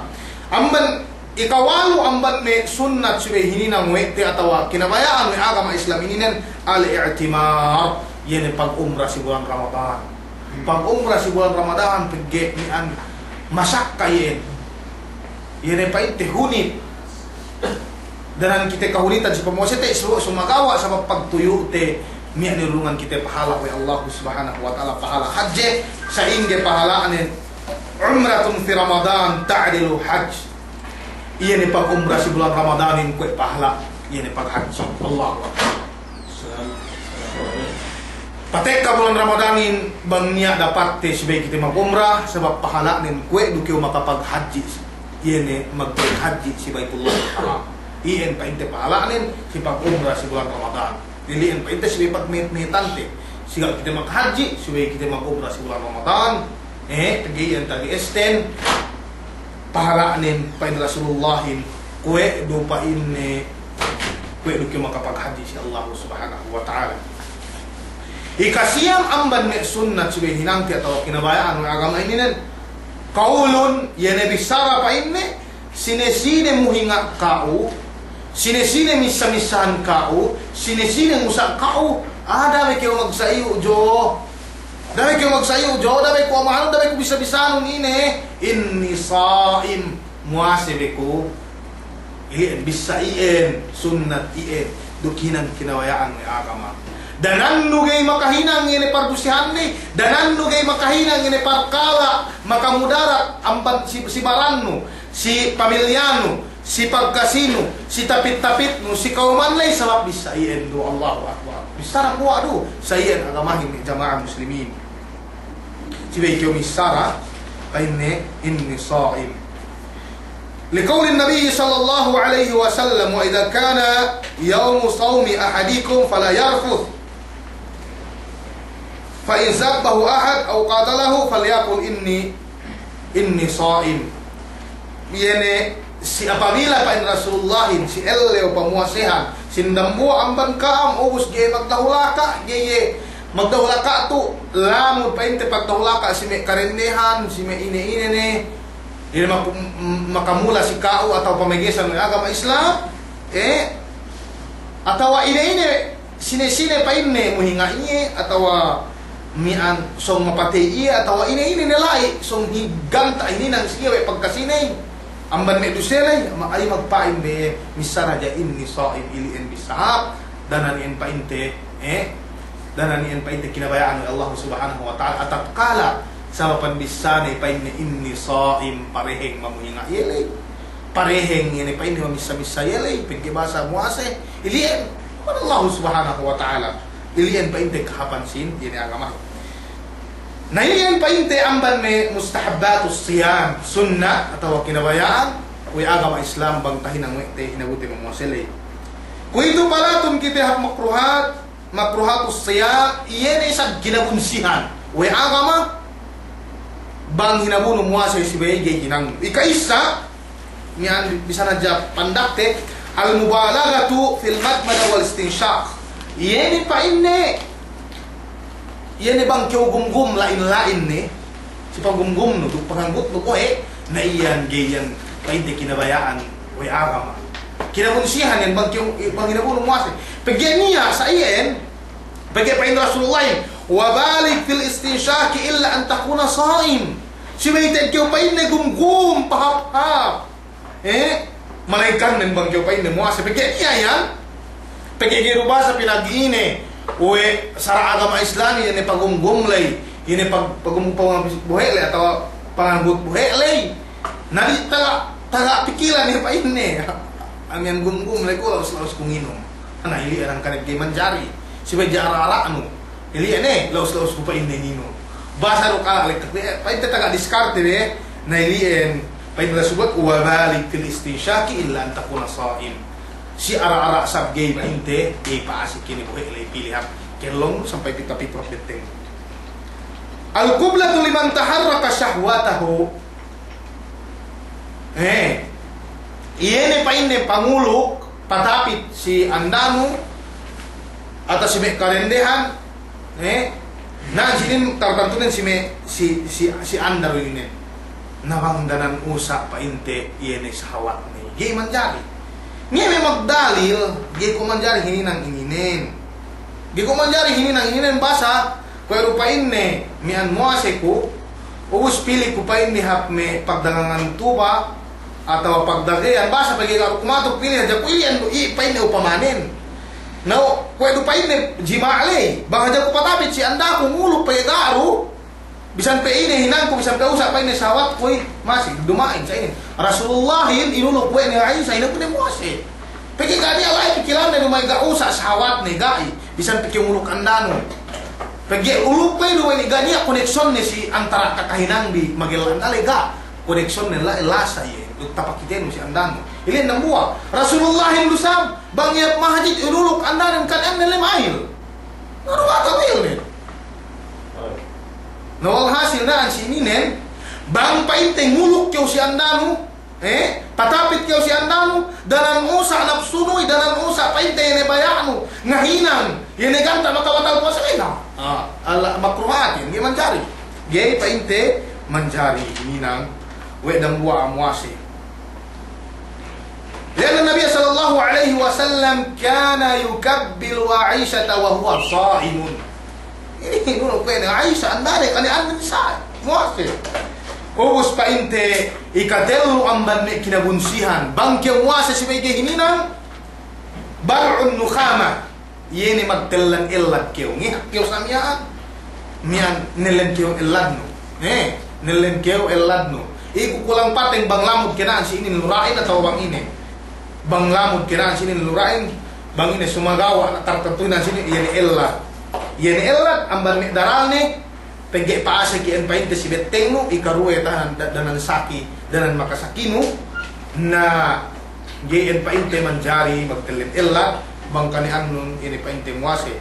Amban ikawalu amban me' sunnat subey hininang we' te atawa kinabaya'an we' agama Islam ininen, al-i'timar, iye ne pag'umra si bulan Ramadan. Pagumra si bulan Ramadan pegge' miya'an masakka iyan. Iye ne pa'inte hunit. Danan kite kahunitan si pamuwasete, su-, sumagawa' sabab pagtuyu'te miya'an nirungan kite pahala' we' Allahu Subhanahu wa Ta'ala, pahala' hadje, sa'ingge pahala'nen, umratun fi Ramadan ta'dilu hajj. Iye ne pagumra si bulan Ramadanin kuwe' pahala' iye ne paghadji. Allahu Akbar. Patekka bulan Ramadanin bang niya' dapatte subey kite magumra, sabab pahala'nen kuwe' du kew makapaghadji, iye ne magpaghadji si Baitullah Haram. Iyan pa'inte pahala'nen si pagumra si bulan Ramadan. Ili'en pa'inte subey pagmehet-mehetante. Siga' kite maghadji, subey kite magumra si bulan Ramadan. Eh, pegge' iyan tabi'esten, pahala'nen pa'in Rasulullahin, kuwe' du pa'inne, kuwe' du kew makapaghadji si Allahu Subhanahu wa Ta'ala. Ikasiyam amban me' sunnat subey hinangte atawa kinabaya'an we' agama ininen, qawlun, iye ne bissara pa'inne, sine-sine muhinga' ka'u, sine-sine missa-missahan ka'u, sine-sine musa' ka'u, ah, da'a me' kew magsa'iyu' jo. Da'a me' kew magsa'iyu' jo, da'a me' ku amahanun, da'a me' ku bisa-bisanun ine, inni sa'im, muwase be ku. Ili'en, bissā iyan, sunnat iyan, duk hinang kinabaya'an we' agama. Danannu ga'i makahinang iye ne pardusihanne, danannu ga'i makahinang iye ne parkala' makamudarat amban si, si barannu, si pamilyanu, si pagkasinu, si tapit-tapitnu, si kawman ley, sabab bissā iyan du, Allahu Akbar. Bissara kuwa' du, sa iyan agamahin me' jama'a muslimin. Subey kew missara, pa'inne, inni sa'im. Liqawlin Nabi sallallahu alaihi wasallam, wa idha kana yawmu sawmi ahadikum fala yarfuth. Fa in sabbahu ahad aw qatalahu falyaqul inni, inni sa'im. Iye ne si apabila pa'in Rasulullahin, si ellew pamuwasehan, si dambuwa' amban ka'am, ubus ga'i magdahulaka', ga'i iye magdahulaka' tu', lamud pa'inte pagdahulaka' si me' karendehan, si me' ine-ine ne, iye mak-, m-, makamula si ka'u atawa pamegesan we' agama Islam, eh, atawa ine-ine, sine-sine pa'inne muhinga' iye, atawa miya'an sōng mapatey iye, atawa ine-ine ne la'i, sōng hi-, ganta' hininang si iye we' pagkasine, amban me' duse ley, ma-, ay magpa'in be, missara hadja inni sa'im, ili'en bissā hāp, danan iyan pa'inte, eh, danan iyan pa'inte kinabaya'an we' Allahu Subhanahu wa Ta'ala, atatkala sabab bissāne pa'inne inni sa'im, pareheng mamuhinga' iye ley. Pareheng iye ne pa'inne mamissa-missa iye ley, pegge' bahasa muwase, ili'en, amban Allahu Subhanahu wa Ta'ala. Ili'en pa'inte kahāpan sīn, iye ne agama. Na ili'en pa'inte amban me' mustahabbatus siyam, sunnat atawa kinabaya'an, we' agama Islam bang tahinang we' te hinabute mamuwase ley. Kuwe'itu palatun kite hap makruhat, makruhatus siyam, iye ne isab kinabunsihan we' agama, bang hinabunu muwase subey ga'i hinang. Ika'issa, miya'an bisan hadja pandakte, al-mubalaghatu fil madmadah wal istinshaq. Iye ne pa'inne, iye ne bang kew gumgum la'in-la'in ne, si pagumgumnu, duk panganggutnu bohe', na iyan ga'i iyan pa'inte kinabaya'an we' agama. Kinabunsihan iyan bang kew, bang hinabunu muwase. Pegge' niya' sa iyan, pegge' pa'in Rasulullahin, "Wa baligh fil istinshaqi illa an takuna sa'im." Subey te'ed kew pa'inne gumgum pahāp-hāp. Eh, malaingkan nen bang kew pa'inne muwase, pegge' niya' iyan. Pegge' ga'i du bahasa pinagine we' sara' agama Islam, iye ne pagumgum ley, iye ne pag-, pagumgum bohe' ley, atawa panganggut bohe' ley. Na di' taga, taga pikilan iye pa'inne. Amiyan gumgum ley ku, la'us-la'us ku nginum. Na ili'en hangkan ga'i manjari. Subey hadja ara'-ara'nu. Ili'en, eh, la'us-la'us ku pa'inne nginum. Bahasa du kala' ley, pa'inte taga diskarte be. Na ili'en, pa'in Rasulullah, "Wa baligh fil istinshaqi illa an takuna sa'im." Si ara'-ara' sab ga'i pa'inte, ga'i pa'asek ine bohe' ley, pī ley hap kellong sampay pita pitu hap betteng. Al-qiblatu liman taharraka shahwatahu. Eh, iye ne pa'inne panguluk, patapit si andanu, atawa si me' karendehan, eh, na sinin tartantunen si me', si, si, si anda du ininen. Na bang danan usa' pa'inte iye ne sahawatne. Ga'i manjari. Niya' me' magdalil, ga'i ku manjari hininang ininen. Ga'i ku manjari hininang ininen bahasa, Kuwe' du pa'inne miya'an muwase ku, ubus pili' ku pa'inne hap me' pagdagangan tuba', atawa pagdageyan, basa pegge' ga' du ku matuk, pili' hadja ku iyan du, i' pa'inne upamanen. Na, kuwe' du pa'inne jima' ley, bang hadja ku patapit si andaku nguluk pegge' ga' du, bisan pe ine hinangku, bisan pe usa' pa'inne sahawatku i', masi, duma'in sa inin. Rasulullahin inuluk we' ne Aisha, hinangku ne muwase. Pegge' ga' niya' la'i pikilanne duma'in ga' usa' sahawatne, ga'i. Bisan pe kew nguluk andanu. Pegge' uluk ley duma'in ga' niya' koneksiyonne si antara' kakahinangbi magella anda ley ga'. Koneksiyonne la-, lasa iye. Tapakitenu si andanu. Iye ne dambuwa'. Rasulullahin du isab, bang iye masjid inuluk andanen kan enne lem ayil. Naru bata ayil ne. Na walhasil na'an si ininen, bang pa'inte nguluk kew si andanu, eh, patapit kew si andanu, danan usa' napsunu, danan usa' pa'inte iye ne baya'nu, ngahinang, iye ne ganta' makabatal puwase, ina. Ah, ala makruhatin, ga'i manjari. Ga'i pa'inte manjari, hinang, we' dambuwa' muwase. لأن النبي صلى الله عليه وسلم كان يكبل عائشة وهو صائم. Inin, inu, kuwe' ne Aisha, andane kani'anne sa', muwase. Ubus pa'inte ikatellu amban me' kinabunsihan. Bang kew muwase si pegge' hininang, بلع النخامة. Iye ne magtellan ellad kew, ngehak kew sa miya'an, miya'an nellen kew elladnu. Eh, nellen kew elladnu. Iku kulang pateng bang lamud kena'an si inin lura'in atawa bang ine. Bang lamud kena'an si inin lura'in, bang ine sumagawa' na tartantu hinang si inin, iye ne ellad. Iye ne ellad, amban me' daralne, pegge' pa'asek iyan pa'inte si bettengnu, ikaruwe tahan da-, danan saki, danan makasakinu, na ga'i iyan pa'inte manjari magtellem ellad, bang kani'annun ine pa'inte muwase.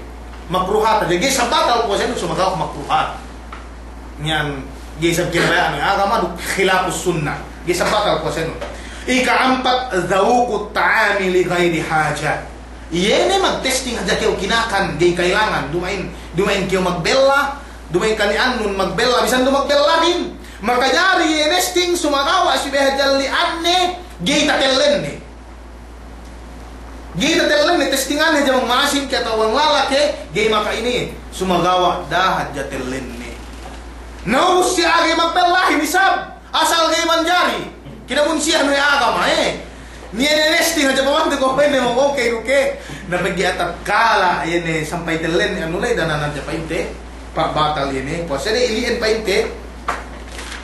Makruhat hadja, ga'i isab batal puwasenun sumagawa' makruhat. Niyan, ga'i isab kinabaya'an we' agama duk khilafus sunnah. Ga'i isab batal puwasenun. Ika'ampat, ذوق الطعام لغير حاجة. Iye ne magtesting hadja kew kinakan, ga'i kailangan, duma'in, duma'in kew magbella, duma'in kani'annun magbella, bisan du magbellahin. Makajari iye nesting sumagawa' subey hadja li'anne, ga'i tatellenne. Ga'i tatellenne, testinganne hadja bang ma'asin ke atawa bang lala ke, ga'i maka'inin. Sumagawa' da'a hadja tellenne. Na ubus si ga'i magbellahin isab. Asal ga'i manjari. Kinabunsihan we' agama, eh. Niya' ne nesting hadja pamante ko' pa'inne mag-okay du ke. Na pegge' atatkala iye ne sampay tellenne anu ley danan hadja pa'inte. Pa'batal iye ne. Puwase de ili'en pa'inte.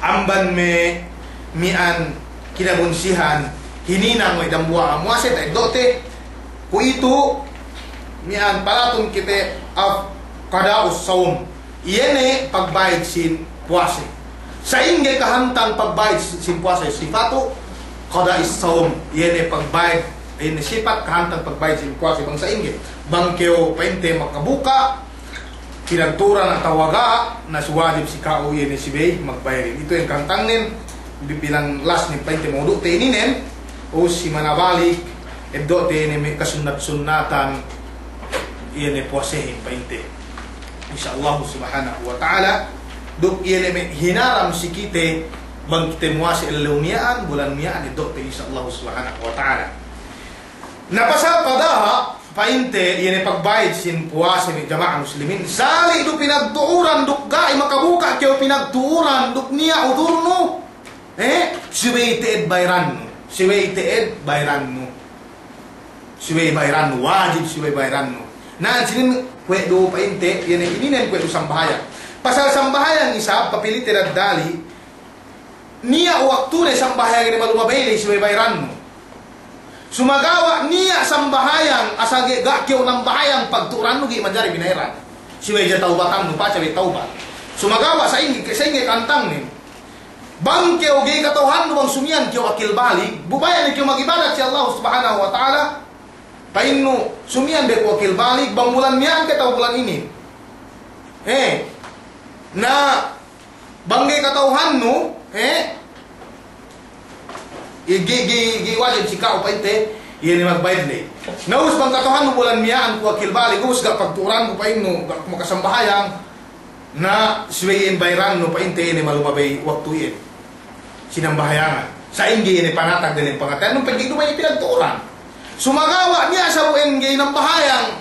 Amban me' miya'an kinabunsihan hininang we' dambuwa' muwase ta'eddo'te. Kuwe'itu miya'an palatun kite af qada'us sawm. Iye ne pagbayed sin puwase. Sa'ingge kahantang pagbayed sin puwase, sifatu qada'is sawm. Iye ne pagbayed, iye ne sipat kahantang pagbayed sin puwase bang sa'ingge. Bang kew pa'inte makabuka', pinagtu'uran atawa ga', na si wajib si ka'u iye ne subey magbayedin. Itu iyan kahantangnen, bi-, bilang last ne pa'inte mawdu'te ininen, ubus si manabalik, eddo'te iye ne me' kasunnat-sunnatan, iye ne puwasehin pa'inte. Insya Allah subhanahu wa ta'ala. Duk iye ne me' hinaram si kite bang kite muwase ellew miya'an, bulan miya'an, eddo'te insya Allah subhanahu wa ta'ala. Na pasal qada pa'inte iye ne pagbayed sin puwase me' jama'a muslimin. Sali' du pinagtu'uran duk ga'i makabuka' kew pinagtu'uran duk niya' udurnu. Eh, subey te'ed bayarannu. Subey te'ed bayarannu. Subey bayarannu, wajib subey bayarannu. Na, sinin kuwe' du pa'inte, iye ne ininen kuwe' du sambahayang. Pasal sambahayang isab, papilite daddali, niya' waktune sambahayang ine malumabey ley subey bayarannu. Sumagawa' niya' sambahayang, asal ga'i, ga' kew nambahayang pagtu'urannu ga'i manjari binayaran. Subey hadja tawbatannu, paca we' tawbat. Sumagawa' sa'ingge, sa'ingge kahantangnen. Bang kew ga'i kata'uhannu bang sumiyan kew akil balig, bu baya' ne kew magibadat si Allah Subhanahu wa Ta'ala, pa'innu, sumiyan be ku akil balig, bang bulan miya'an ke atawa bulan inin. Eh, na, bang ga'i kata'uhannu, eh, ga'i, ga'i, ga'i wajib si ka'u pa'inte, iye ne magbayed ley. Na ubus bang kata'uhannu bulan miya'an ku akil balig, ubus ga' pagtu'uranku pa'innu, ga' ku makasambahayang, na subey iyan bayarannu pa'inte iye ne malumabey waktu iyan. Sinambahayangan. Sa'ingge iye ne panatag diyalem pangateyannu pegge' duma'in pinagtu'uran. Sumagawa' niya' sabu'en ga'i nambahayang.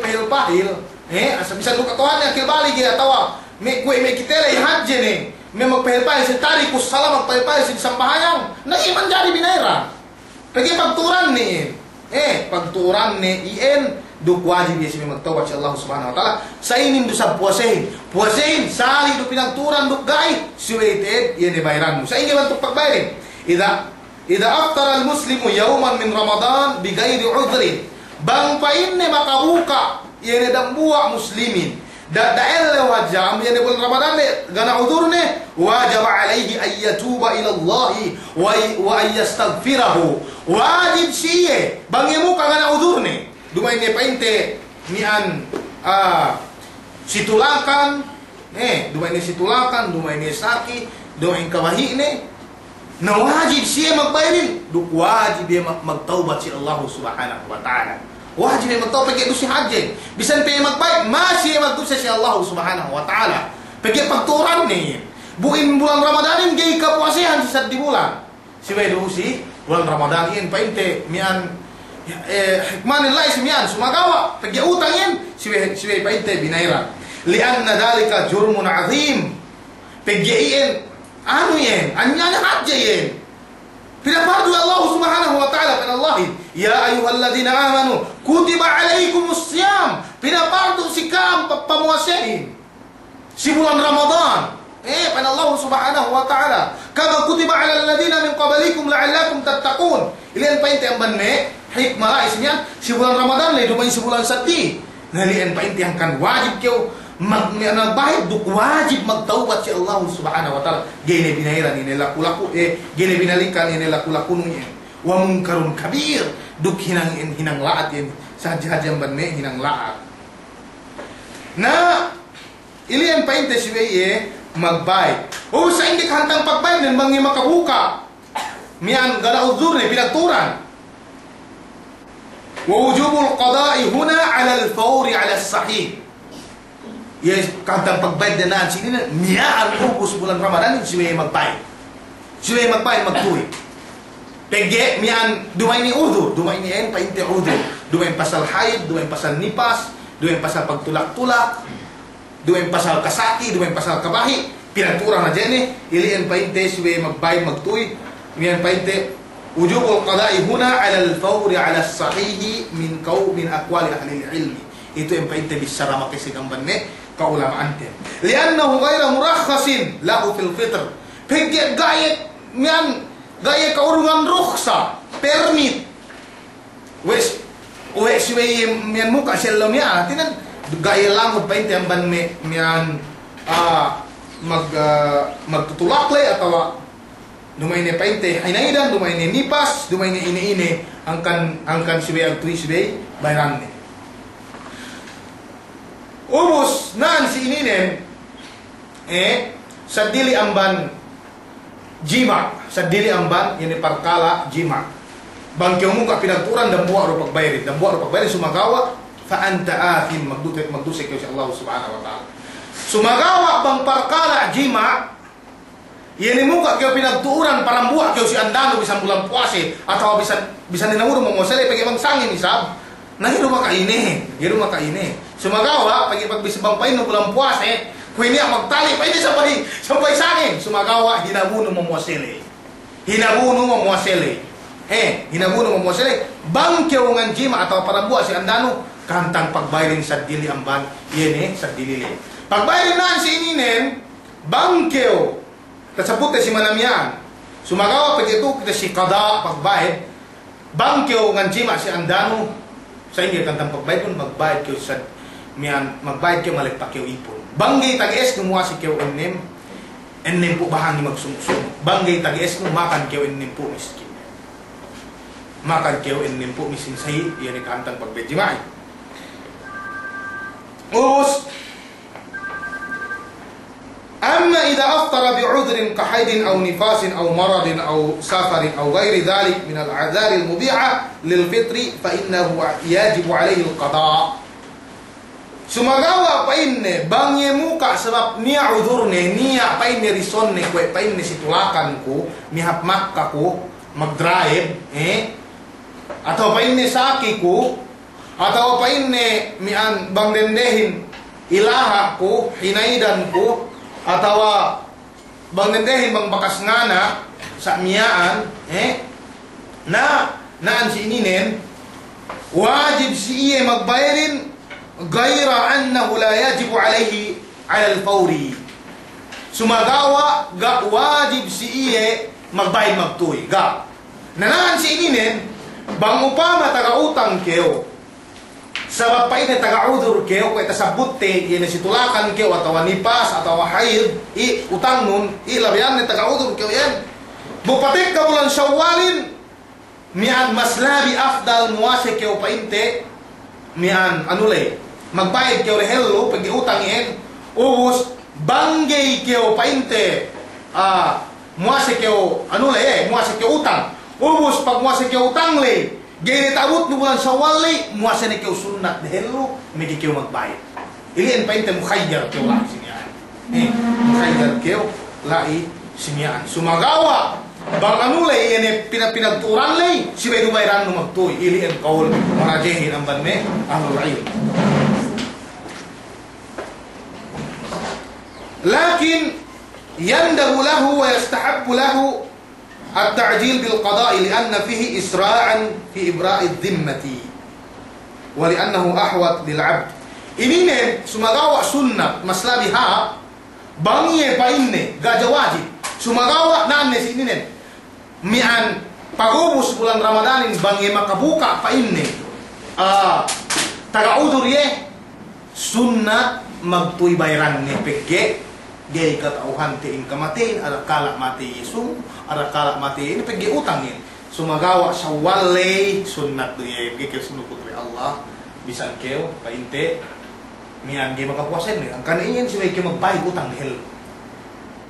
Pahil-pahil. Eh, asal bisan du kato'ahanne akil balig iye atawa me' kuwe' me' kite ley hadje ne, me' magpahil-pahil si tarikus sala, magpahil-pahil si sambahayang, na iye manjari binayaran. Pegge' pagtu'uranne iyan. Eh, pagtu'uranne iyan, duk wajib iye si me' magtawbat si Allah Subhanahu wa Ta'ala. Sa' inin du isab puwasehin. Puwasehin, sali' du pinagtu'uran duk ga'i, subey te'ed, iye ne bayarannu. Sa'ingge bantuk pagbayarin? Idza Idza aftaral muslimu yawman min Ramadan bi ghairi udhrin. Bang pa'inne makabuka' iye ne dambuwa' muslimin, da-, da'ellew hadja, amban iye ne bulan Ramadan le, ga' niya' udhurne, wajaba alayhi an yatuba ilallahi wa, wa an yastaghfirahu. Wajib si iye, bang iye muka' ga' niya' udhurne. Duma'in ne pa'inte miya'an, ah, si tulakan, Eh, duma'in ne si tulakan, duma'in ne saki, duma'in kabahi'ne. Na wajib siye magbayarin, duk wajib iye mag-, magtawbat si Allah Subhanahu wa Ta'ala. Wajib iye magtawbat, pegge' duse hadje. Bisan pe iye magbayad, masi iye magduse si Allah Subhanahu wa Ta'ala. Pegge' pagtu'uranne iye. Bu in bulan Ramadanin ga'i kapuwasehan si saddi bulan. Subey du si bulan Ramadan iyan pa'inte miya'an, eh, hikmanen la'i si miya'an, sumagawa' pegge' utang iyan, subey, subey pa'inte binayaran. Li'anna dhalika jurmun azim. Pegge' iyan, anu iyan, aniya'-niya' hadje iyan. Pinapardu Allah Subhanahu wa Ta'ala, pa'in Allahin, "Ya ayyuhalladhina amanu, kutiba alaykumus siyam." Pinapardu si ka'am pa-, pamuwasehin. Si bulan Ramadan. Eh, pa'in Allah Subhanahu wa Ta'ala, "Kama kutiba alal ladhina min qablikum la'allakum tattaqun." Ili'en pa'inte amban me' hikma la'i si miya'an, si bulan Ramadan le duma'in si bulan saddi. Na ili'en pa'inte hangkan wajib kew mag-, me' magbayad duk wajib magtawbat si Allah Subhanahu wa Ta'ala. Ga'i ne binayaran ine laku-laku, eh, ga'i ne binalikan ine laku-lakunu iyan. Wa munkarun kabir, duk hinang, hinang la'at iyan. Sa hadje-hadje amban me' hinang la'at. Na Ili'en pa'inte subey iye magbayad. O, sa'ingge kahantang pagbayadnen bang iye makabuka'? Miya'an ga' niya' udhurne, pinagtu'uran. Wa wujubul qada'i huna 'alal fawri 'alas sahih. Iye kahantang pagbayadnen na'an si inin, miya'an ubus bulan Ramadan, subey iye magbayad. Subey magbayad, magtuy. Pegge' miya'an duma'in ne udhur, duma'in ne iyan pa'inte udhur. Duma'in pasal hayd, duma'in pasal nipas, duma'in pasal pagtulak-tulak. Duma'in pasal kasaki, duma'in pasal kabahi', pinagtu'uran hadja ne, ili'en pa'inte subey magbayad magtuy, miya'an pa'inte, wujubul qada'i huna 'alal fawri 'alas sahihi min qaw-, min aqwali ahlil ilmi. Itu iyan pa'inte bissara makeseg amban me' ka'ulama'anten. Li'annahu ghayra murakhasin lahu fil fitr. Pegge' ga'i iye miya'an, ga'i iye ka'urungan rukhsa, permit. We' s-, we' subey miya'an muka' si ellew miya'an, hātinen, ga'i iye langud pa'inte amban me', miya'an, ah, mag-, ah, magtutulak le atawa duma'in ne pa'inte hinaydan, duma'in ne nipas, duma'in ne ine-ine, hangkan, hangkan subey, hangkan subey bayaranne. Ubus, na'an si ininen, eh, seddili amban jima', seddili amban, iye ne parkala' jima'. Bang kew muka' pinagtu'uran dambuwa' du pagbayarin, dambuwa' du pagbayarin sumagawa', fa anta athim, magduse-, magduse kew si Allah Subhanahu wa Ta'ala. Sumagawa' bang parkala' jima', iye ne muka' kew pinagtu'uran parambuwa' kew si andanu bisan bulan puwase, atawa bisan, bisan ne namudu mamuwase le pegge' bang sangem isab. Na, ga'i du maka'ine, ga'i du maka'ine. Sumagawa', pegge' pagbissā bang pa'innu bulan puwase, kuwe' niya' magtali' pa'inne sampay, sampay sangem. Sumagawa', hinabunu mamuwase le. Hinabunu mamuwase le. He, hinabunu mamuwase le. Bang kew nganjima' atawa parambuwa' si andanu, kahantang pagbayadin seddili amban, iye ne, seddili le. Pagbayadin na'an si ininen, bang kew Tasabutte si miya'an. Sumagawa' pegge' tu'u kite si qada' pagbayad. Bang kew nganjima' si andanu, sa'ingge kahantang pagbayadnun, magbayad kew sad-, miya'an, magbayad kew malek pa kew ipun. Bang ga'i tage'esnu muwase kew ennem, ennempū' bahangi magsumuk-sumuk. Bang ga'i tage'esnu, makan kew ennempū' miskin. Makan kew ennempū' miskin sa'i, iye ne kahantang pagbayad jima'in. Ubus, أما إذا أفطر بعذر كحيض أو نفاس أو مرض أو سفر أو غير ذلك من الأعذار المبيحة للفطر فإنه يجب عليه القضاء. Sumagawa' pa'inne, bang iye muka' sabab niya' udhurne, niya' pa'inne risonne, kuwe' pa'inne si tulakan ku, mihap Makka ku, magdrive, eh? Atawa pa'inne saki ku, Atawa pa'inne miya'an bang dendehin ilaha' ku, hinaydan ku, atawa bang dendehin bang bakas ngana', sa' miya'an, eh? Na, na'an si ininen, wajib si iye magbayadin, ghayra annahu la yajibu alayhi alal fawri. Sumagawa' ga' wajib si iye magbayad magtuy, ga'. Na na'an si ininen, bang upama taga utang kew, sabab pa'inne taga udur kew, kuwe' tasabutte, iye ne si tulakan kew, atawa nipas, atawa hayd, i' utangnun, i' labeyanne taga udur kew iyan. Bu patekka bulan Sawwalin, miya'an mas labi afdal muwase kew pa'inte, miya'an anu ley, magbayad kew dehellu, pegge' utang iyan, ubus bang ga'i kew pa'inte, ah, muwase kew, anu ley, eh, muwase kew utang. Ubus pag muwase kew utang ley, ga'i ne ta'abutnu bulan Sawwal ley, muwase ne kew sunnat dehellu, meke kew magbayad. Ili'en pa'inte mukhayyar kew la'i si miya'an. Eh, mukhayyar kew la'i si miya'an. Sumagawa' bang anu ley, iye ne pina-, pinagtu'uran ley, subey du bayarannu magtuy. Ili'en kawul marajehin amban me' ahlul ilm. Lakin yundabu lahu wa yustahabbu lahu at-ta'jil bil qada'i li'anna fihi isra'an fi ibra'idh dhimmati wa li'annahu ahwat lil 'abd. Ininen sumagawa' sunnat, mas labi hāp, bang iye pa'inne, ga' hadja wajib. Sumagawa' na'an ne si ininen. Miya'an pagubus bulan Ramadanin bang iye makabuka' pa'inne, ah, taga udur iye, sunnat magtuy bayaranne pegge' ga'i kata'uhante in kamateyin, arakala' matey iye sung, arakala' matey iye pegge' utang iye. Sumagawa' Sawwal ley sunnat du iye, pegge' kew sinukut we' Allah, bisan kew pa'inte miya'an ga'i makapuwase ne, hangkan iyan subey kew magbayad utang dehellu.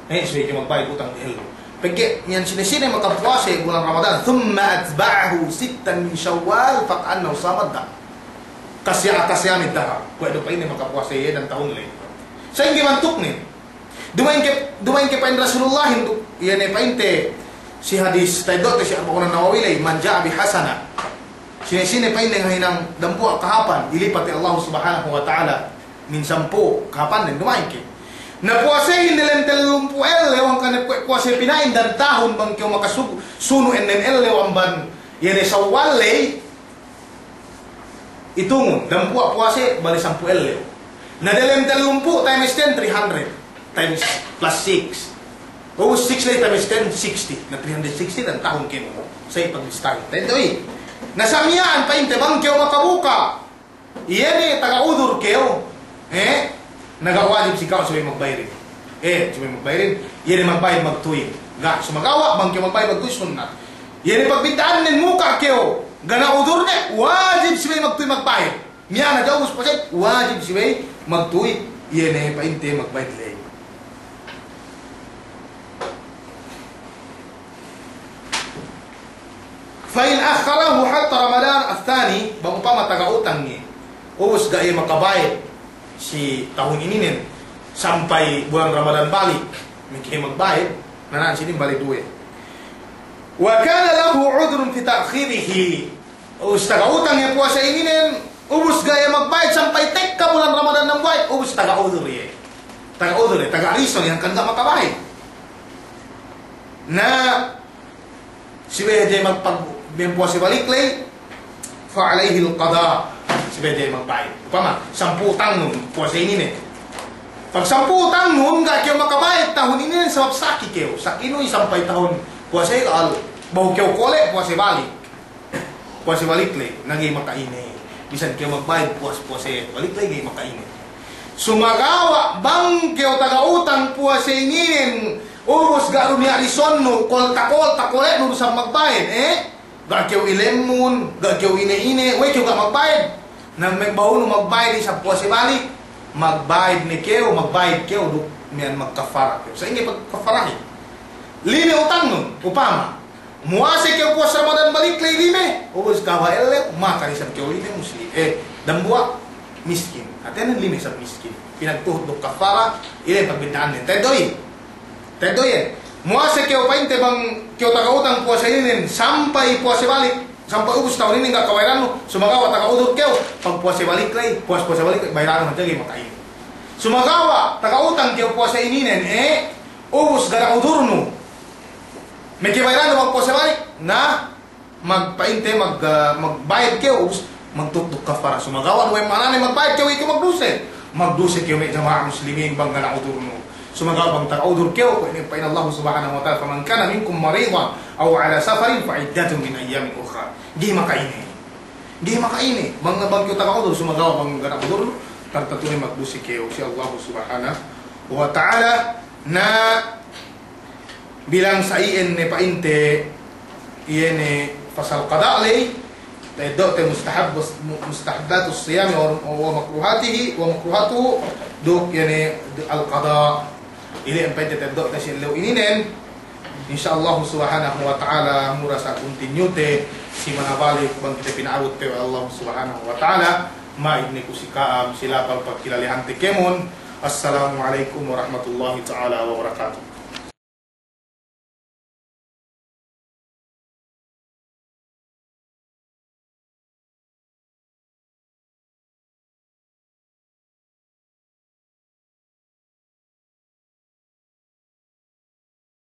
Eh, subey kew magbayad utang dehellu. Pegge' miya'an sine-sine makapuwase bulan Ramadan, thumma atba'ahu sittan min Shawwal faka'annahu shama ad-dahr. Kasiya-, kasiyamid dahar. Kuwe' du pa'inne makapuwase iye dan tahun ley. Sa'ingge bantukne? Duma'in ke, duma'in ke pa'in Rasulullahin tu, iye ne pa'inte si hadis ta'eddo'te si Arba'un Nawawi ley, man ja'a bi hasanah. Sine-sine pa'inne ngahinang dambuwa' kahāpan, ilipat we' Allah Subhanahu wa Ta'ala min sampū' kahāpannen, duma'in ke. Na puwasehin delem tellumpū' ellew, hangkan ne kuwe' puwase pina'in dan tahun bang kew makasug-, sunu' ennem ellew amban iye ne Sawwal ley, itungun, dambuwa' puwase bali sampū' ellew. Na delem tellumpū' times ten, three hundred, times plus six. Ubus six ley times ten, sixty. Na three hundred sixty dan tahun kēmon. Sa' pagbistahin. Ta'eddo'i. Na sa' miya'an pa'inte bang kew makabuka', iye ne taga udur kew, eh? Na ga' wajib si ka'u subey magbayadin. Eh, subey magbayadin. Iye ne magbayad magtuy. Ga', sumagawa' bang kew magbayad magtuy sunnat. Iye ne pagbidda'annen muka' kew, ga' ne udurne, wajib subey magtuy magbayad. Miya'an hadja ubus puwase, wajib subey magtuy, iye ne pa'inte magbayad ley. Fa in akhkharahu hatta Ramadan ath-thani, bang upama taga utang iye, ubus ga' iye makabayad si tahun ininen sampay bulan Ramadan balik, meke magbayad, na na'an sinin balik duwe. Wa kana lahu udhrun fi ta'khirihi. Ubus taga utang iye puwase ininen, ubus ga' iye magbayad sampay tekka bulan Ramadan dambuwa', ubus taga udur iye. Taga udur iye, taga reason iye hangkan ga' makabayad. Na, subey hadja magpag-, magpuwase balik ley, fa alayhil qada', subey hadja magbayad. Upama, sampū' utangnun, puwase ininen. Pag sampū' utangnun, ga' kew makabayad tahun ininen sabab saki kew. Sakinu sampay tahun puwase al, behu kew kole' puwase balik. Puwase balik ley, na ga'i maka'ine. Bisan kew magbayad puwas-, puwase balik ley ga'i maka'ine. Sumagawa' bang kew taga utang puwase ininen, ubus ga' du niya' reasonnu, kol-, takol-, takole'nu du sa magbayad, eh? Ga' kew ilemmun, ga' kew ine-ine, we' kew ga' magbayad. Na me' bahunu magbayad isab puwase balik, magbayad ne kew, magbayad kew duk miya'an magkaffara kew. Sa'ingge pagkaffarahin? Lime utangnun, upama. Muwase kew puwas Ramadan balik ley lime, ubus kahaba' ellew, makan isab kew lime muslim, eh, dambuwa' miskin. Hātinen lime isab miskin. Pinagtuhut duk kaffara, ine pagbidda'annen. Ta'eddo'i. Ta'eddo'i. Muwase kew pa'inte bang kew taga utang puwase inin sampay puwase balik. Sampay ubus tahun inin ga' kabayrannu, sumagawa' taga udur kew, pagpuwase balik ley, puwas-puwase balik ley, bayrannu hadja ga'i maka'ine. Sumagawa' taga utang kew puwase ininen, eh, ubus ga' niya' udurnu. Meke bayrannu pagpuwase balik, na, magpa'inte, mag-, ah, magbayad kew, ubus magtut duk kafara. Sumagawa' duwe ma'anane magbayad kew, ga'i kew magduse. Magduse kew me' jama'a muslimin bang ga' niya' udurnu. Sumagawa' bang taga udur kew, kuwe' inin pa'in Allah Subhanahu wa Ta'ala, فمن كان منكم مريضا أو على سفر فعدة من أيام أخر. Ga'i maka'ine. Ga'i maka'ine. Bang, bang kew taga udur, sumagawa' bang ga' niya' udurnu, tartantu ne magduse kew si Allah Subhanahu wa Ta'ala. Na bilang sa iyan ne pa'inte, iye ne pasal qada' ley, ta'eddo'te mustahabbus-, mu-, mustahabbatus siyami wa, wa makruhatihi, wa makruhatuhu, duk iye ne al-qada'. Ili'en pa'inte ta'eddo'te si ellew ininen. Insya Allah Subhanahu wa Ta'ala, mura sa continue te simana balik bang kite pina'abut pe we' Allah Subhanahu wa Ta'ala. Ma'id ne ku si ka'am, si lapal pagkilalehante kēmon. Assalamu alaikum warahmatullahi ta'ala wabarakatuh.